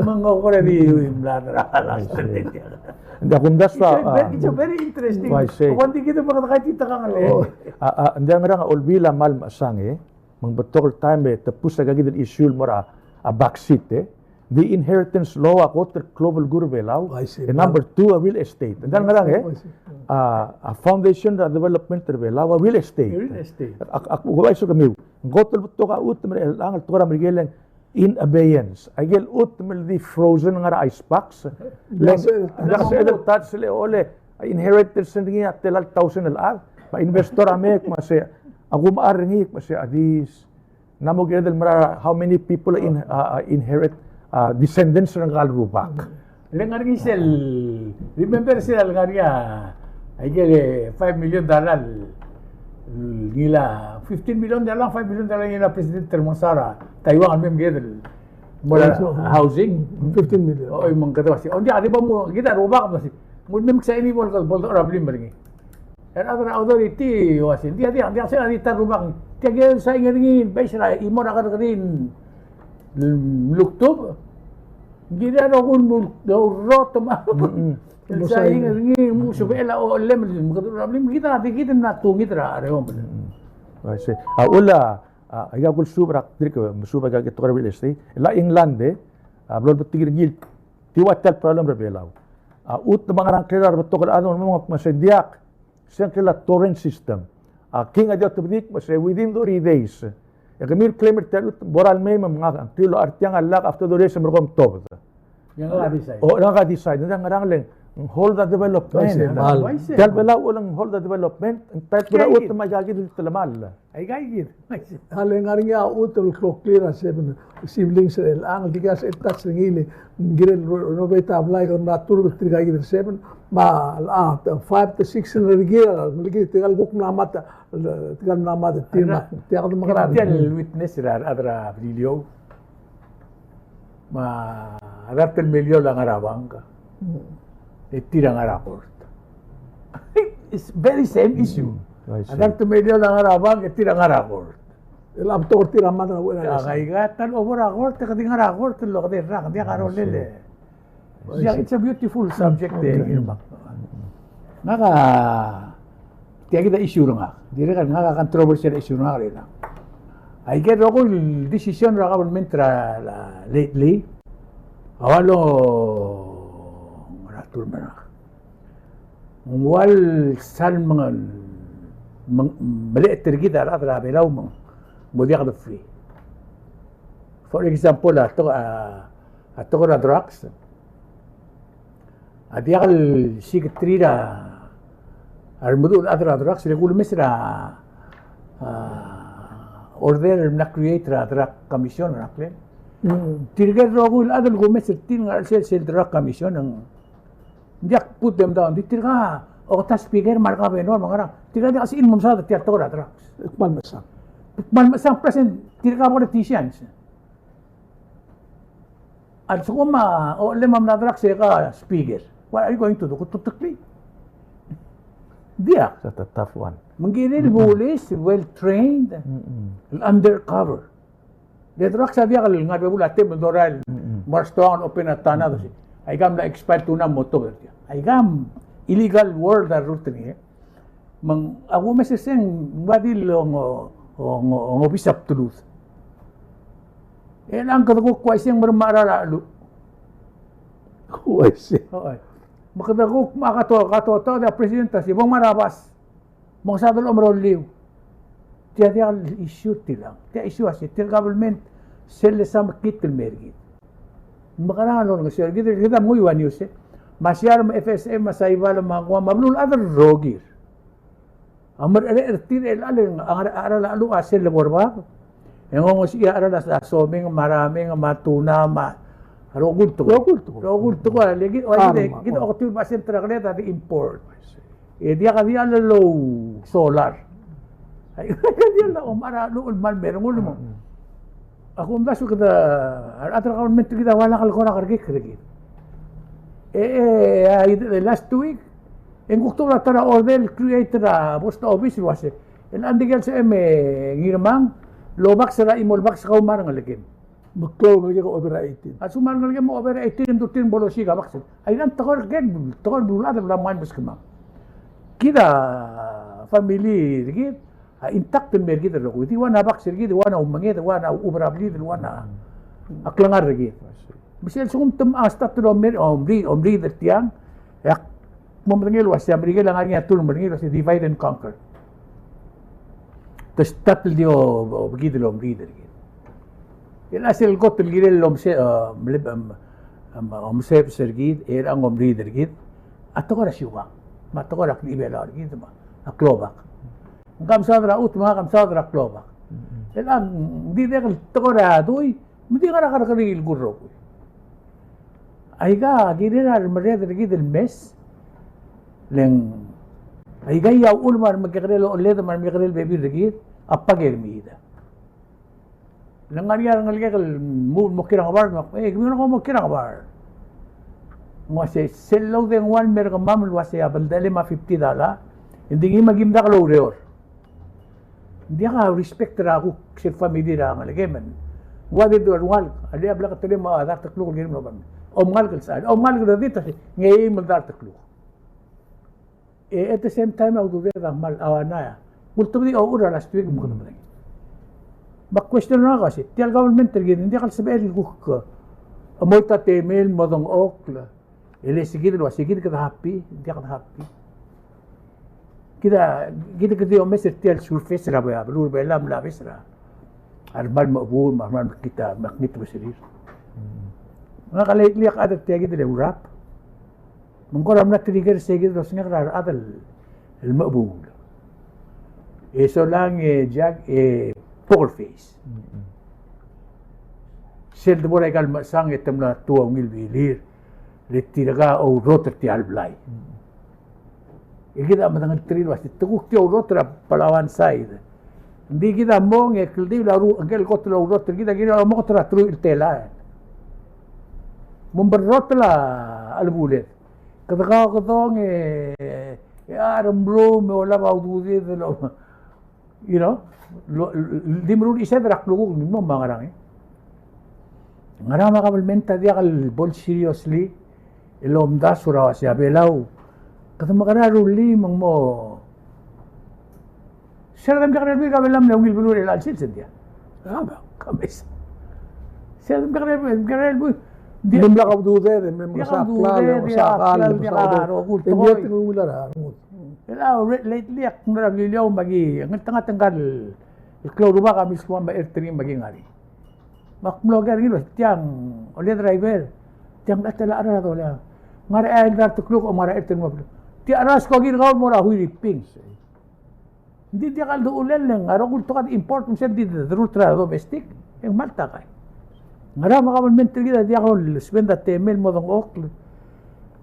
Me ng ko er a di mla er a last. Ng di a kumdasu a, it's a very, it's a very interesting. Ng di kid a meketeket a tekangel. Oh. A, a, ng di a ngerang a Olbiil a kmal mechesang e. Me ng betok el taem e te push a ikakid el issue el mo er a, a, backseat e. Ng di inheritance law a kot el klou el ngar er a Belau. E number two a real estate. Ng di a ngerang e. A, a foundation er a development er a Belau a real estate. Real estate. A, a, a, uaisei kemiu. Ng kot el betok a chutem er chelechang el tekoi er a Merikel e ng in abeyance. Aike el chutem el di frozen el ngar er a ice box. Le ng diak sebeched el touch, le ole, inheritance er ngii a tela el thousand el chad. Me a investor a mei me sei, a kumechar er ngii me sei, a dis. Ng mo kired el mera how many people in, uh, uh, inherit, uh, descendants er ngka el rubak. Le ngar er ngii sel, remember sel ngar er ngii a, aike el five million dollar, ngilai, fifteen million dollar, five million dollar ngilai a president er a mekesai er a Taiwan el mei me kede mo er a housing. Fifteen million. O, me ng kede uasei. O, ng diak, a di bo mo, kid a rubak me sei. Ng mei me ksain e bo el, bo el, bo el, er a blim er ngii. E a rechad er a authority, uasei, ng diak, diak, diak, sei a di ta el rubak. Tia kid el sain er ngii, base er a chimo er a kerrekeriil el mluktub. Ng kired el rokui el mul-, el rot me a, el sain er ngii, mo sebechel a ochellem el mekedechor er a blim, kid a di kid el mla tungit er a chereomel. Uaisei. A uchul a, a, aika kuk suub er a, dirk suub er aika el tekoi er a real estate, el a England e, a, blo lebetik er ngii, tia ua tia el problem er a Belau. A, chutem a ngar er a ngklel a rebetok el chad el mo me sei ng diak, se ng ngklel a torrent system. A king a di otebedii me sei within thirty days. E kemiu el claim er tia el chutem, bo er a lemei me ngak a ngklel a locha er tiang a llach after thirty days e merekong e tobed. Ngak a decide. O, ngak a decide. Ng diak ngerang, le ng hold a development. Uaisei, mal. Tia el Belau a uchul e ng hold a development, ng tia el kora chutem a ikakid el telemall. Aika kid. A le ngar er ngii a chutem el kloklir a seven siblings er chelechang, el dikea se el touch er ngii le ng kirel el renovate a blai, kede mla turb er tirka kid el seven, me a, a, five to six er tir a, me le kid tirka el kuk mla mad, tirka el mla mad er tir, me tia kede mekerang. Tia el witness er a, er a Beliliou. Me a dart el miliol a ngar er a bank. Mm. E tir a ngar er a court. It's very same issue. Mm, I see. A dart el miliol a ngar er a bank, e tir a ngar er a court. El a betok er tir a mad er a uchei er a, a, ngai, aika ta el obo er a court, e kede ngar er a court el okedei el rak, ng diak a rolel e. Yeah, it's a beautiful subject, e, Ngirmang. Ngak a, tia kid a issue er ngak. Dirrek el ngak a controversial issue er ngak er ngak. Aike el rokui el decision er a government er a, a, lately, a ua lo, ngera term er ngak. Ng ua el sal meng, meng, melecheter kid a rechad er a Belau me ng mo diak de free. For example, a tekoi, a, a tekoi er a drugs. A diak el secretary er a, a remeduch el chad er a drugs, le kulemes er a, a, order el mla create er a drug commission er a klel. Mm. Tirke el rokui el chad el kumes er tir el ngar er sel, sel drug commission, ng diak put them down. Di tirka, o ta speaker me a governor me a ngerang. Tirka diak a sebechir el mo mesaod er tia el tekoi er a drugs. Kmal mechesang. Kmal mechesang, plus tirka politicians. A lsekum a, o, le me a mla drugs e ke speaker. What are you going to do? Ko tuteklii? Diak. That's a tough one. Me ng kirel el bulis, well trained, el undercover. Le drugs a diak el ngar er a bebul a tebel el dorael, mo er a stoang el open a tana, dosi. Aika mla expire tuna mo tobed er tia. Aika illegal world a rurt er ngii. Me ng, a kumes er sei ng ua di el ongo, ongo, ongobis a bdelud. E ng kede kuk uaisei ng mera me a cheral a cheluch. Uaisei. Oi. Me kede kuk me a kato, kato, kato, a president a sei, bo mera el bas. Me ng soad el omerolliu. Tia diak el issue er tiang. Tia issue a sei, tia el government, sel lesa mekngit el mer kid. Mekerang el orrenges er kid, kid a menguiu a news e. Me a Siar me a F S M me a Saipan me a Guam me a beluulechad el rokir a merechorech er tir el chelecha el ngar er a cheral a cheluch a sel lebo er bab. E ng ongesechii a cheral a someng me a rameng me a tuna me a rokui el tekoi. Rokui el tekoi. Rokui el tekoi. Le kid, kid, kid a oketiu el basent er a keled a di import. E diak a diak lolou solar. Ai, diak el omechar a cheluch el kmal merengul me. A kumdasu kede, a rechad er a government er kid a ua lak el kora kerekikl er kid. E, e, a, the last two week, e ng kuk tobed a ta er a order el create er a post office el uase, el ng diak el sebechem e Ngirmang, el obaks er a chimo el baks kau me a rengelekem. Meklou el ngalek e over eighteen. A lsekum a rengalek e mo over eighteen e ng di tir el bo losiik a vaccine. Aika el tekoi er kid, tekoi el beluulechad el bla mngai el meskemam. Kid a family er kid a intact el mei er kid el rokui. Di ua a vaccine er kid, ua a omenged, ua a chuberablid, ua a klengar er kid. Me sel lsekum te mla start el omer, omri, omri er tiang, e ak mo medengei el uasei a Merikel a ngar er ngii a term el ngar er ngii el uasei divide and conquer. Te start el di o, obekid el omri er kid. E a sel kot el kirel el omse-, e, mle-, em, em, omsebes er kid, e a omri er kid, a tekoi er a siukang, me a tekoi er a klechibelau er kid, me a klobak. Ng kmal mesaod er a chutem, me ng kmal mesaod er a klobak. E ng di dirrek el tekoi er a dui, me ng di ngar er a kerrekeriil el kuk rokui. Aika kirel a remerreder er kid el mes, le ng aika a uchul me a remekekerei el ochelled me a remekekerei el bebil er kid a paker er kid. Le ng ngar er ngii a rengelekek el mo, mo kiei er a ngebard, me, e, kemiu a mo kiei er a ngebard. Ng uasei, sel lousbech el ua el mer kemam el uasei a beldechelem a fifty dollar, e ng di ngii me aki mdak el oureor. Ng diak a respect er a kuk sel family er a ngelekem. Ng ua di dua el ngalek, a le a blak a telem a dart el kluk el kirem el oba. Omngalek el sechal, omngalek el redit, ngii me a dart el kluk. E at the same time, a ududed a kmal, a ua ngera. Ultebedii a ochur er a last week, me kede medengei. Me a question er ngak a uasei, tia el government er kid, ng diak el sebechel el kuk, e, mo ta temel, mo dengchokl, e le se kid el uasei kid kede happy, ng diak kede happy. Kid a, kid kede di omes er tia el surface er a be-, beluu er a Belau me a obes er a, a re kmal mechebuul, me a re kmal mekngit a, mekngit a beserir. Ngak a lately ak chad er tia kid el Europe. Me ng kora mla trigger se kid el osengek er a rechad el, el mechebuul. E solang e Jack e poker face. Sel debo er aika el mechesang e te mla tuu a ungil bilir. Le tirka a ourrot er tia el blai. E kid a medengelterir el uasei, te kuk tia ourrot er a Palawan side. Ng di kid a mong e kldibel a ru-, ngike el kot el ourrot er kid a kirel a omekot er a truich el telael. Mo berrotel a chelebuled. Kede kaukedong e, e a remrum e olab a ududed el, you know, lo, lo, di meruul a chised er a klukuk el mei me a ngerang, e. Ngera me a kabelment a diak el bo el seriously el omdasu er a uasei a Belau, kede mekerang e rullii me ng mo. Se er a demekekerei el buik a Belau a mle ungil beluu er chelecha el sils e ng diak. A, me, kames. Se er a demekekerei el buik, demekekerei el buik. Ng di mla kaududed, e me mla kaududed, e mla sakal, e mla sakal, e mla rokui el tekoi. E ng diak el ungil a rengud. E a, lately ak mla er a Beliliou me aki ngeltengat ngka el klou el rubak a milskemam a er tir me aki ngar er ngii. Me ak mlo oker er ngii el uasei tiang, ole driver, tiang a tela a chad a dolai. Ngar er a eai el dart el kluk, ngar er a eai el dart el kluk. Tia a chad a skoki er kau el mo er a Huiriping. Ng di diak el dulel e ng a rokui el tekoi a di import me sel di derurt er a domestic, e ng kmal takai. Ngera me a kabelment er kid a diak el spend a temel el mo dengchokl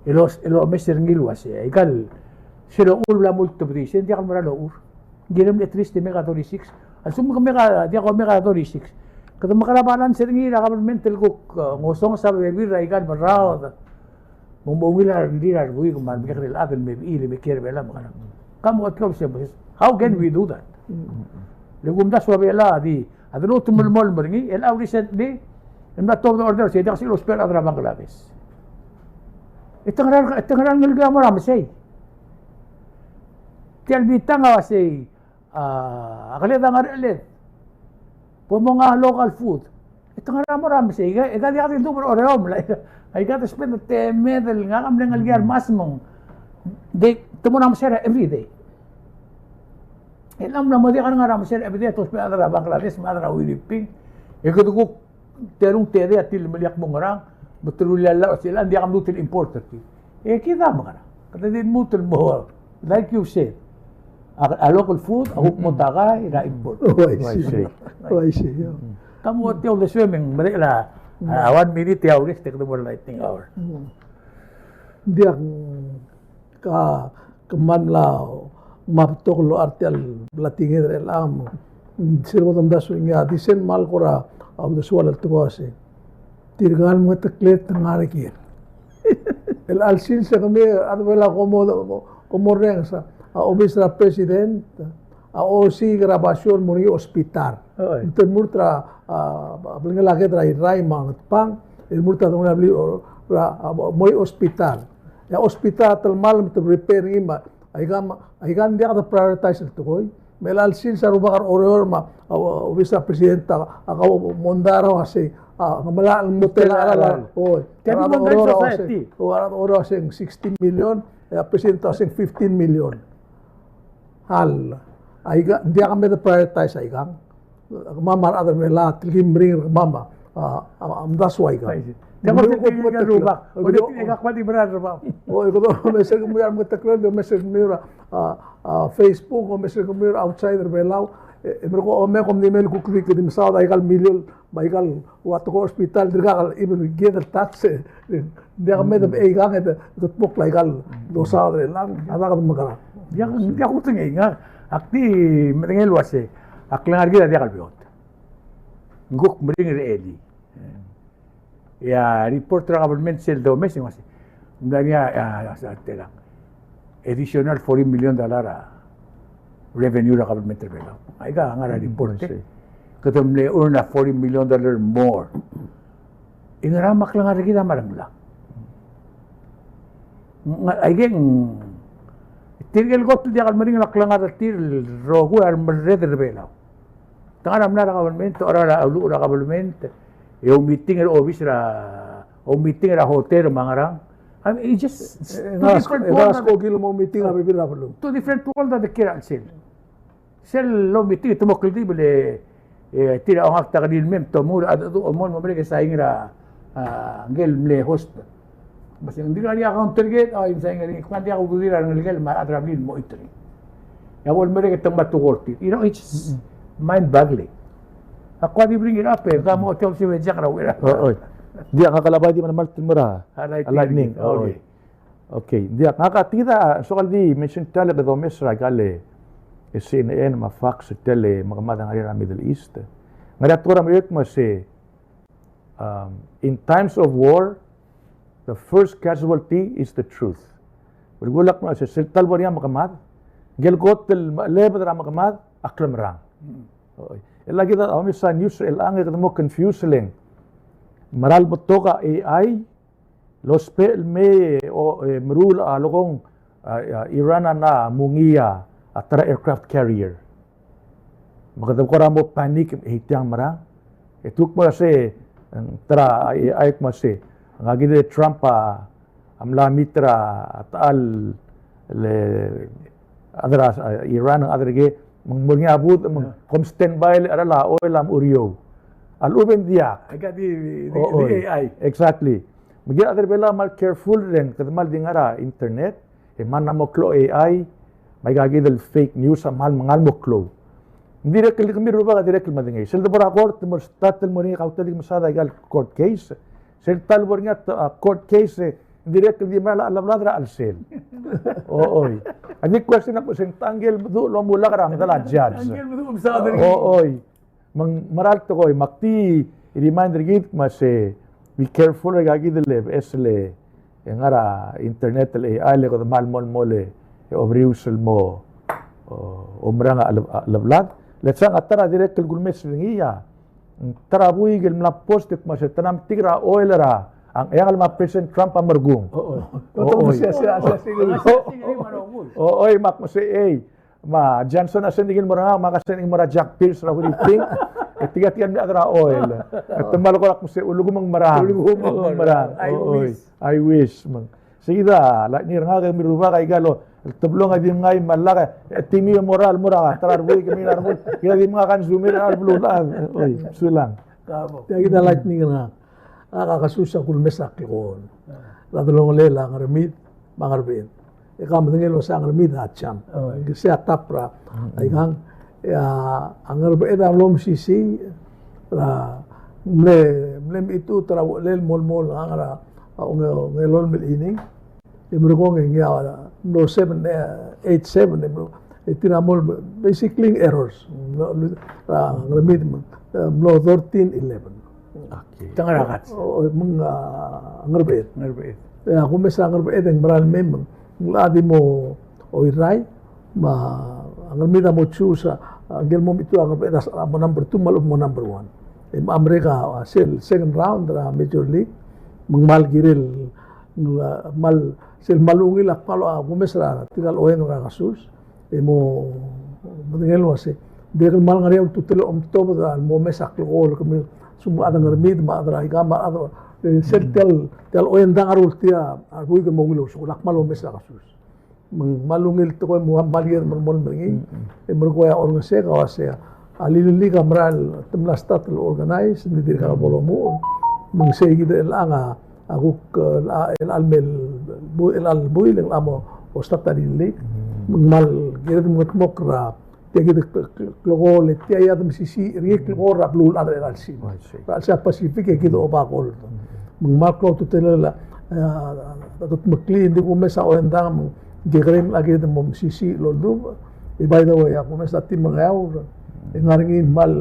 el o-, el omes er ngii el uasei, aika el sel ochur el bla mo ultebedii, se ng diak el mera el ochur. Ng kirem el at least e meka thirty-six. A lsekum ke meka, diak ko meka thirty-six, kede mekera balance er ngii er a kabelment el kuk, e, ngosonges a bebil er aika el meraod. Me ng mo ungil a rengrir a rebuik me a remekekerei el chad el me bechil e me kiei er a Belau me a ngerang. Ka mo otko se, how can we do that? Le kumdasu a Belau a di, a di lmuut el melemolem er ngii, el a recently, e mla tuobed a order, se diak sel lousbech a rechad er a Bangladesh. E te ngera, e te ngera el ngelekek a mo er a mesei. Tia el bitang a uasei, a, a keled a ngerecheled. Bo monga local food. E te ngera mo er a mesei, e ka, e ka diak di duubech er a Oreom, like, aika te spend a temed el ngak a mle ngelekir a remas me ng. Di, te mo er a mesei er a everyday. E ng mla mo diak a ngar er a mesei er a everyday, te spend a chad er a Bangladesh, me a chad er a Huiriping. E kede kuk terung tedei a tilemellii a kmo ngerang, me te rullii a llach, se el ng diak a mluut el import er tir. E kid a mekerang. Kede di lmuut el mo, like you said, a, a local food a kuk mo takai er a import. Oh, I see. Oh, I see. Oh, I see, yeah. Ka mo tia uldesuem e ng merek el a, a, one minute e a urrest e kede mo er a lightning hour. Mm. Ng diak, mm, ka, kemam a mla, mla betok el locha er tia el bla tinged er chelechang. Sel bo domdasu er ngii a di sel kmal kora uldesuel el tekoi a uasei, tirka el mengeteklel te ngar er ker. Chelecha el sils e kemiu a chad er a Belau a ko mo, ko mo orrenges a obis er a president, a osiik er a basio el mo er ngii a hospital. Oi. Me te murt er a, a, belngel a ked er a Irrai me a Ngatpang, e murt a dongelir a blil er a, a, mo hospital. E a hospital a telemall me te repair er ngii me aika, aika ng diak de prioritize el tekoi. Me chelecha el sils a rubak er a Oreor me a, a, obis er a president a, a kau mondai er a uasei, a, ng melai el mo tela er a, oi, a rechad er a Oreor a uasei, o, a rechad er a Oreor a uasei ng sixty million, e a president a uasei ng fifteen million. Hal, aika, ng diak me de prioritize aikang. Kemam a rechad er a Belau, telkib meringel er kemam a, a, a, a mdasu aikang. Tia kuk tirke el rubak, o, tirke el rubak. O, e kede omes er kemiu a remeketeklel, omes er kemiu er a, a, a, Facebook, omes er kemiu er a outside er a Belau, e, e merekong, ome kom di mei el kuk di, kede mesaod aika el miliol, me aika el ua tekoi er a hospital, dirkak el even get el tax, e, ng diak me de beikang e de, de kutmokl aika el dosaod er chelechang, a dak de mekerang. Diak, diak kutengei ngak, ak di medengei el uasei, a klengar er kid a diak el beot. Ng kuk meringel er a elii. E a report er a government sel domes, e ng uasei, ng mla er ngii a, a, a, a, telang. Additional forty million dollar a revenue er a government er a Belau. Aika a ngar er a report, e. Kede mle earn a forty million dollar more. E ngera me a klengar er kid a mla er ngii. Ng, aike ng, tirke el kot el diak el meringel a klengar er tir el rokui a remerreder er a Belau. Te ngar er a mla er a government, ora er a, uluuch er a government, e oumeeting er a obis er a, oumeeting er a hotel me a ngerang. I mean, it's just two different world. E, e, e, skoki el mo meeting a bebil er a beluu. Two different world a dekiei er a chelsel. Sel oumeeting, te mo kldibel e, e, tir a ongak ta keriil el mei, te mo er a, a, a, mo, mo merek e sain er a, a, ngike el mle host. Me se ng dirk ngar er ngii a counter er kid, o, e ng sain er ngii, kmal diak a ududir a rengelekel me a rechad er a blil el mo oit er ngii. E a bo lemerek e te ngmai a tekoi er tir. You know, it's mind-boggling. Ak kuk di bring it up e, ka mo tia el se we jack er a uera. O, oi. Diak, ngak a lebo di melemalt el mo er a lightning. Okay. Okay, diak, ngak a tia kid a soak el di mention tia el kede omes er aika el, e, C N N me a Fox, tia el mekemad a ngar er a Middle East. Ngar er a tekoi er a Merikel me se, um, in times of war, the first casualty is the truth. Belkul a kmo se sel ta el bo er ngii a mekemad, ngike el kot el melebed er a mekemad a klemerang. Oi. E le kid a omes a news er chelechang e kede mo confuse el ng mera el betok a A I el ousbech el mei, o, e, meruul a lekong, a, a, Iran a mla mo ngii a ta er a aircraft carrier. Me kede kora mo panic, e tiang mera. E te kuk mo se, ng ta er a, e, e kuk mo se, ngak kid e Trump a, a mla meet er a ta el, le, a chad er a, a, Iran, a chad er kid, me ng mo er ngii a budech, me ng kom standby el cheral a oil a mo er eou. A lechub e ng diak. Aika di, di, o, di oi. A I. Exactly. Me kid a chad er a Belau a kmal careful el ng, kede kmal di ngar er a internet, e mla mo klou a A I, me aika kid el fake news a kmal, kmal mo klou. Ng dirrek el kemiu el rubak a dirrek el medengei. Sel debo er a court, mo start el mo er ngii a kautel el di mesaod aika el court case. Sel ta el bo er ngii a, a court case, e, ng dirrek el di mera el chelebeled er a chelsel. O, oi. A di question a kmo se ng ta ngike el meduch el omulak er a medal a judge. Ta ngike el meduch el mesaod er ngii. O, oi. Me ng mera el tekoi, me ak di remind er kid me se be careful er aika kid el beches el, e, ngar er a internet el A I el kede kmal mo, mo le, e, obrius el mo, o, oumerang a chele-, a cheleblad. Le chang a ta er a dirrek el kulemes er ngii a, ta er a buik el mla post el kmo se te mla metik er a oil er a, a Ngcheangel me a President Trump a merekung. O, o. O, oi. O, oi, me ak kmo se, ei, me a Johnson a sending el mo er ngak, me ak a sending el mo er a Jack Pierce er a Philippines. E tia, tia el mle chad er a oil. E te kmal kora kmo se, ulekum ng merang. Ulekum ng merang. I wish. I wish, me ng. Sei kid a lightning er ngak, e kemiu el rubak, aika el teblong a di mngai me a lak, e temiu e mo er a, mo er a ta er a rebuik, kemiu el rebuik, kid a di mngai a consumer er a beluulechad. Oi, sulang. Tia kid a lightning er ngak. Ngak a kasus a kulemes a klekoi. Er a delongelel a Ngermid me a Ngerbeched. E ke medengei el uasei a Ngermid a jam. Ng sei a top er a, aikang, e a Ngerbeched a mlo mesisiich, er a mle, mle mechitechut er a uchelel el mo, mo, ngar er a, a, onge, ongelolem el inning. E merekong e ngii a mlo seven, e, eight seven, e mlo, e tir a mo, basically errors. Mlo, mlo, er a Ngermid, e, mlo thirteen eleven. Okay. Te ngar er a kats. O, o, me ng, a, Ngerbeched. Ngerbeched. E a kumes a Ngerbeched e ng mera el mei me ng, ng locha di mo Oirai, me a Ngermid a mo choose a, A, ngike el mo mechitechut a Ngerbeched a mo number two me a lechub e mo number one. E mocha merek a, a, sel second round er a Major League, me ng kmal kirel, ng, a, kmal, sel kmal ungil a kmal, a, kumes er tirka el oeng er a kesus. E mo, medengei el uase, dirrek el kmal ngar er ngii a ultutelel a omtobed el mo omes a klekool, kemiu, se el mo chad er a Ngermid, me a chad er a Ikam, me a chad er a, e, sel tia el, tia el oeng a ngar er tir a, a buik el mo ungil a osukul, a kmal omes a kesus. Me ng kmal ungil tekoi me ng kmal kired el melemolem er ngii. E merekong e a orrenges er kau a uase a Lilliput a mera el te mla start el organize, ng di dirkak bo lomuchel. Me ng sei kid el chang a, a kuk, e, el, el, el mei el bu-, el, el buil, el mo, o start a Lilliput. Me ng kmal kired el mengetmokl er a tia kid el kl-, kl-, klekool, e tia a chad el mesisiich er ngii el klekool er a beluulechad er a chelsel. Oh, I see. Er a chelsel a Pacific e kid a oba gold. Me ng kmal klou a ultutelel a, a, a kldmeklii, ng di kumes a oeng, me ng kekerei el chad el mo mesisiich el oldubech. E by the way, a kumes a team er a Ngeaur, e ng ngar er ngii el kmal,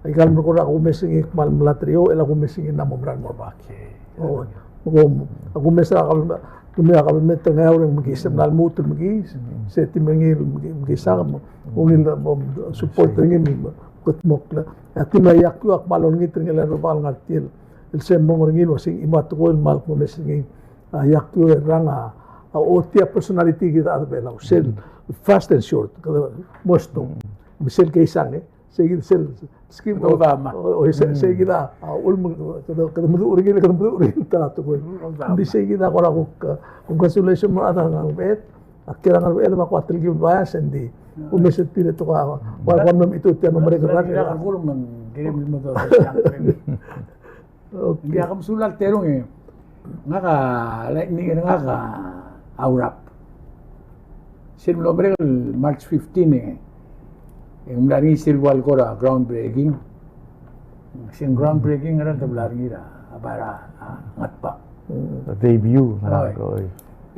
aika el merekong er a kumes er ngii el kmal melatk er eou, el a kumes er ngii a mo mera el mo er a bek. Okay. O, me kom, a kumes er a kabelment, kemiu a kabelment er a Ngeaur e ng mekiis, me ng lmuut el mekiis, se team er ngii el mekiis, mekiis a, me ungil el mo support er ngii, me kldmokl. A team er a Yakuo a kmal olengit er ngii el ngar er a bab el ngar er tir el, el se mong er ngii el uase ng chimo a tekoi el kmal kumes er ngii. A Yakuo er a, a, a ochotii a personality er kid el chad er a Belau, sel fast and short, kede mo stob. Me sel keisang, e. Sei kid sel scheme. Kede oba ma. O, o, sei, sei kid a, a, ulm, kede, kede meduch er ngii, kede meduch er ngii, ta er a tekoi. Kede oba ma. Ng di sei kid a kora kuk, a, congratulations mo er a chad er a Ngerbeched. A kiei er a Ngerbeched me a kuk telkib el bai a se ng di. Kumes er tir e te kuk, a, kuk, kuk mla mechitechut tia el mo merek er a. Kede kuk me ng kirem el mo do. Okay. Ng diak a mesulang el terung e. Ngak a lightning er ngak a Urap. Sel mlo merek el March fifteen e. E ng mla er ngii sel ua el kora groundbreaking. Sel groundbreaking er a te mla er ngii er a bai er a, a, Ngatpang. Mm. Debut, oi. Ngak, oi.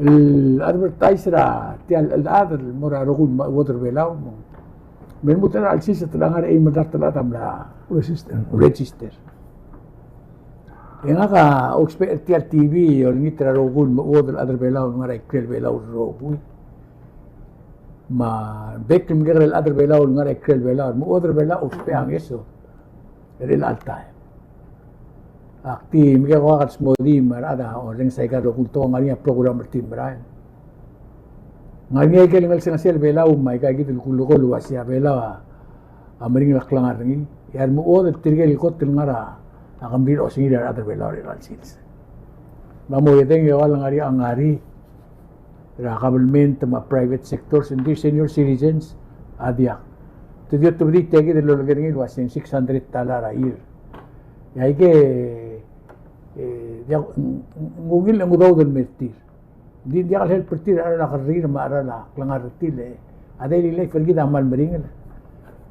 El advertise er a tia el chad el mo er a rokui el mo er a Belau. Me lmuut er a chelsel se te ngar er a eim el dart el chad a mla register. Register. E ngak a ousbech er tia el T V e olengit er a rokui el mechuodel el chad er a Belau el ngar er a ikrel Belau el rokui. Me a bek el mekekerei el chad er a Belau el ngar er a ikrel Belau, mechuodel er a Belau, ousbech a ngeso er chelecha el taem. Ak di mekekerei el smodii me a rechad a orrenges aika el rokui el tekoi, ng ngar er ngii a program er tir el merael. Ng ngar er ngii aike el ngelsengesel a Belau me aika kid el kulekoi el uasei a Belau a a meringel a klengar er ngii, e a remechuodel tirke el kot el ngar er a kemril a osengir a rechad er a Belau er chelecha el sils. Me a mo edei e ua el ngar er ngii a ngar er a government me a private sector, se ng di senior citizens a diak. Te di otebedii tia kid el lolekoi er ngii el uasei ng six hundred dollar a year. E aike, e, diak, ng, ng ungil e ng udoud el mer tir. Ng di diak el help er tir a cheral a kerrir me a cheral a klengar er tir, e a daily life er kid a kmal meringel.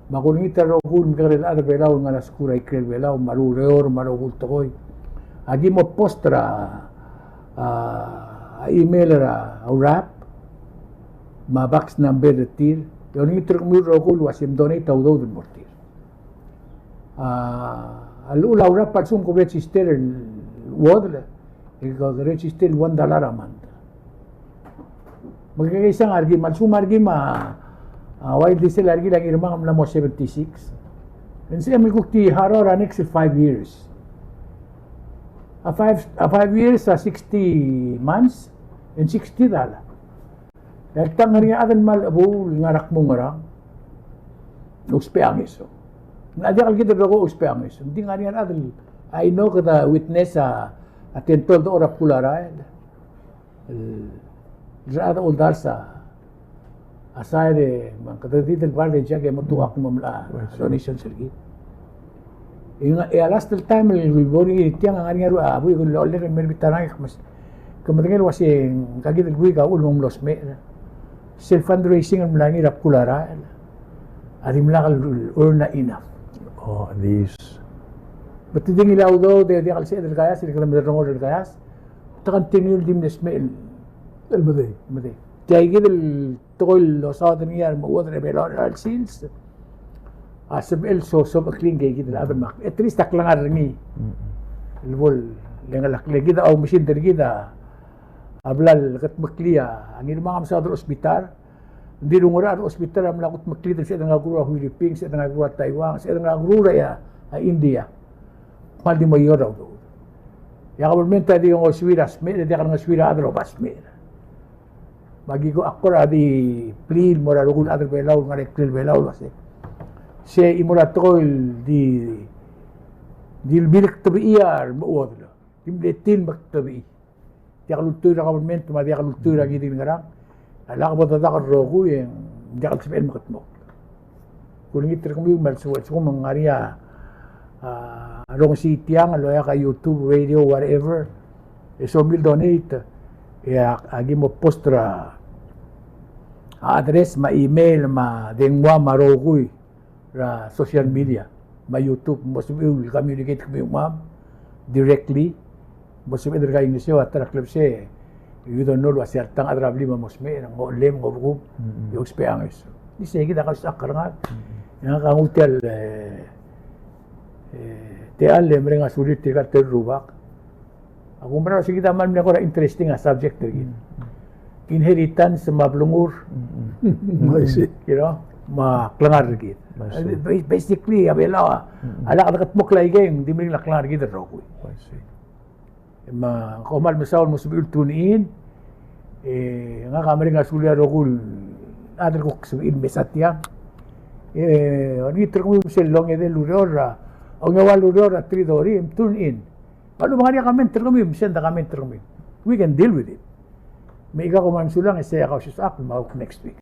Me ak olengit er a rokui el mekekerei el chad er a Belau el ngar er a skuul er a ikrel Belau, me a loureor, me a rokui el tekoi. Aki mo post er a, a, email er a Urap, me a fax number er tir, e olengit er kemiu el rokui el uasei mdonate a udoud el mo er tir. A, a llechul a Urap a lsekum ke register el chuodel, e ke register el one dollar a month. Me ke keisang a rekim, a lsekum a rekim a, a, ua ildisel a rekil a Ngirmang a mla mo seventy-six. E ng sebechem el kuk di harau er a next five years. A five, a five years a sixty months, e ng sixty dollar. E a le ta ng ngar er ngii a chad el kmal chebuul el ngar er a kmo ngerang, ousbech a ngeso. Ng diak el kid el rokui ousbech a ngeso. Ng di ngar er ngii a chad el, I know, kede witness a, a tentol dechor er a bkul a rael. El, el rechad a oldars a, a sair e, me ng kede di el bar e diak e mo tuak mo mla donation er kid. E ng, e a last el taem el bo er ngii tiang a ngar er ngii a rua, a buik el ollek el mer bita er ngak e kmes. Ke medengei el uasei ngka kid el buik a uchul me ng mlo smecher. Sel fundraising el mla er ngii er a bkul a rael a dimlak el earn a enough. Oh, this. Me te di ngilai a udoud e diak el sebeched el kaias, e kede mederengor el kaias. Te continue el di mle smecher el medei. Medei. Tia kid el tekoi el losaod er ngii a remechuodel er a Belau er chelecha el sils a sebechel el so, sobechekl ngii ngke kid el chad me ak, at least a klengar er ngii. Mm. El bo lengelakl e kid a oumesingd er kid a bla el kudmeklii a Ngirmang a mesaod er a hospital. Ng di ngar er a hospital a mla kudmeklii, ng sebeched el ngar er a Huiriping, sebeched el ngar er a Taiwan, sebeched el ngar er a, a India. Kmal di mo er a udoud. E a government a di ngosuir a smecher, e diak a ngosuir a chad el oba smecher. Me aki ko, ak kora di plea el mo er a rokui el chad er a Belau el ngar er a ikrel Belau el uase, se chimo er a tekoi el di, di le bilek tebechii a remechuodel. Di mle tir el mekdebechii. Diak lultuil er a government me a diak lultuil er a ngii di el ngerang. A lak bo dedak el rokui e ng diak el sebechel el mekedmokl. Kulengit er kemiu me a lsekum, lsekum ng ngar er ngii a, a, rongesii tiang el oeak a YouTube, radio, whatever, e somiu el donate, e a, aki mo post er a, a address me a email me a dengua me a rokui er a social media me a YouTube, mo sebechir el communicate kemiu me a, directly, mo sebechir el kaingeseu a ta er a klebesei, you don't know el uase a ta el chad er a blim a mo smecher, ng ochellem, ng obekum, e ousbech a ngeso. Di sei kid a kausisechakl er ngak. E ngak a nguu tia el, e, e, tia el mereng a sulir tirka el teru el rubak. Ak oumerang el uase kid a kmal mle kora interesting a subject er kid. Inheritance me a blengur. I see. You know, me a klengar er kid. I see. Ba-, basically, a Belau a, a lak dekedmokl aikei, ng di meringel a klengar er kid el rokui. I see. Me kom kmal mesaul el mo sebechir el tune in, e ngak a mereng a sulir a rokui el chad el kuk sebechir el mesa tiang. E, olengit er kemiu me sel ongedei el ureor, a, ongeua el ureor er a three thirty, tune in. Me a lechub e ng ngar er ngii a comment er kemiu, me send a comment er kemiu. We can deal with it. Me chika kom kmal mesulang, e sei a kausisechakl, me a kuk next week.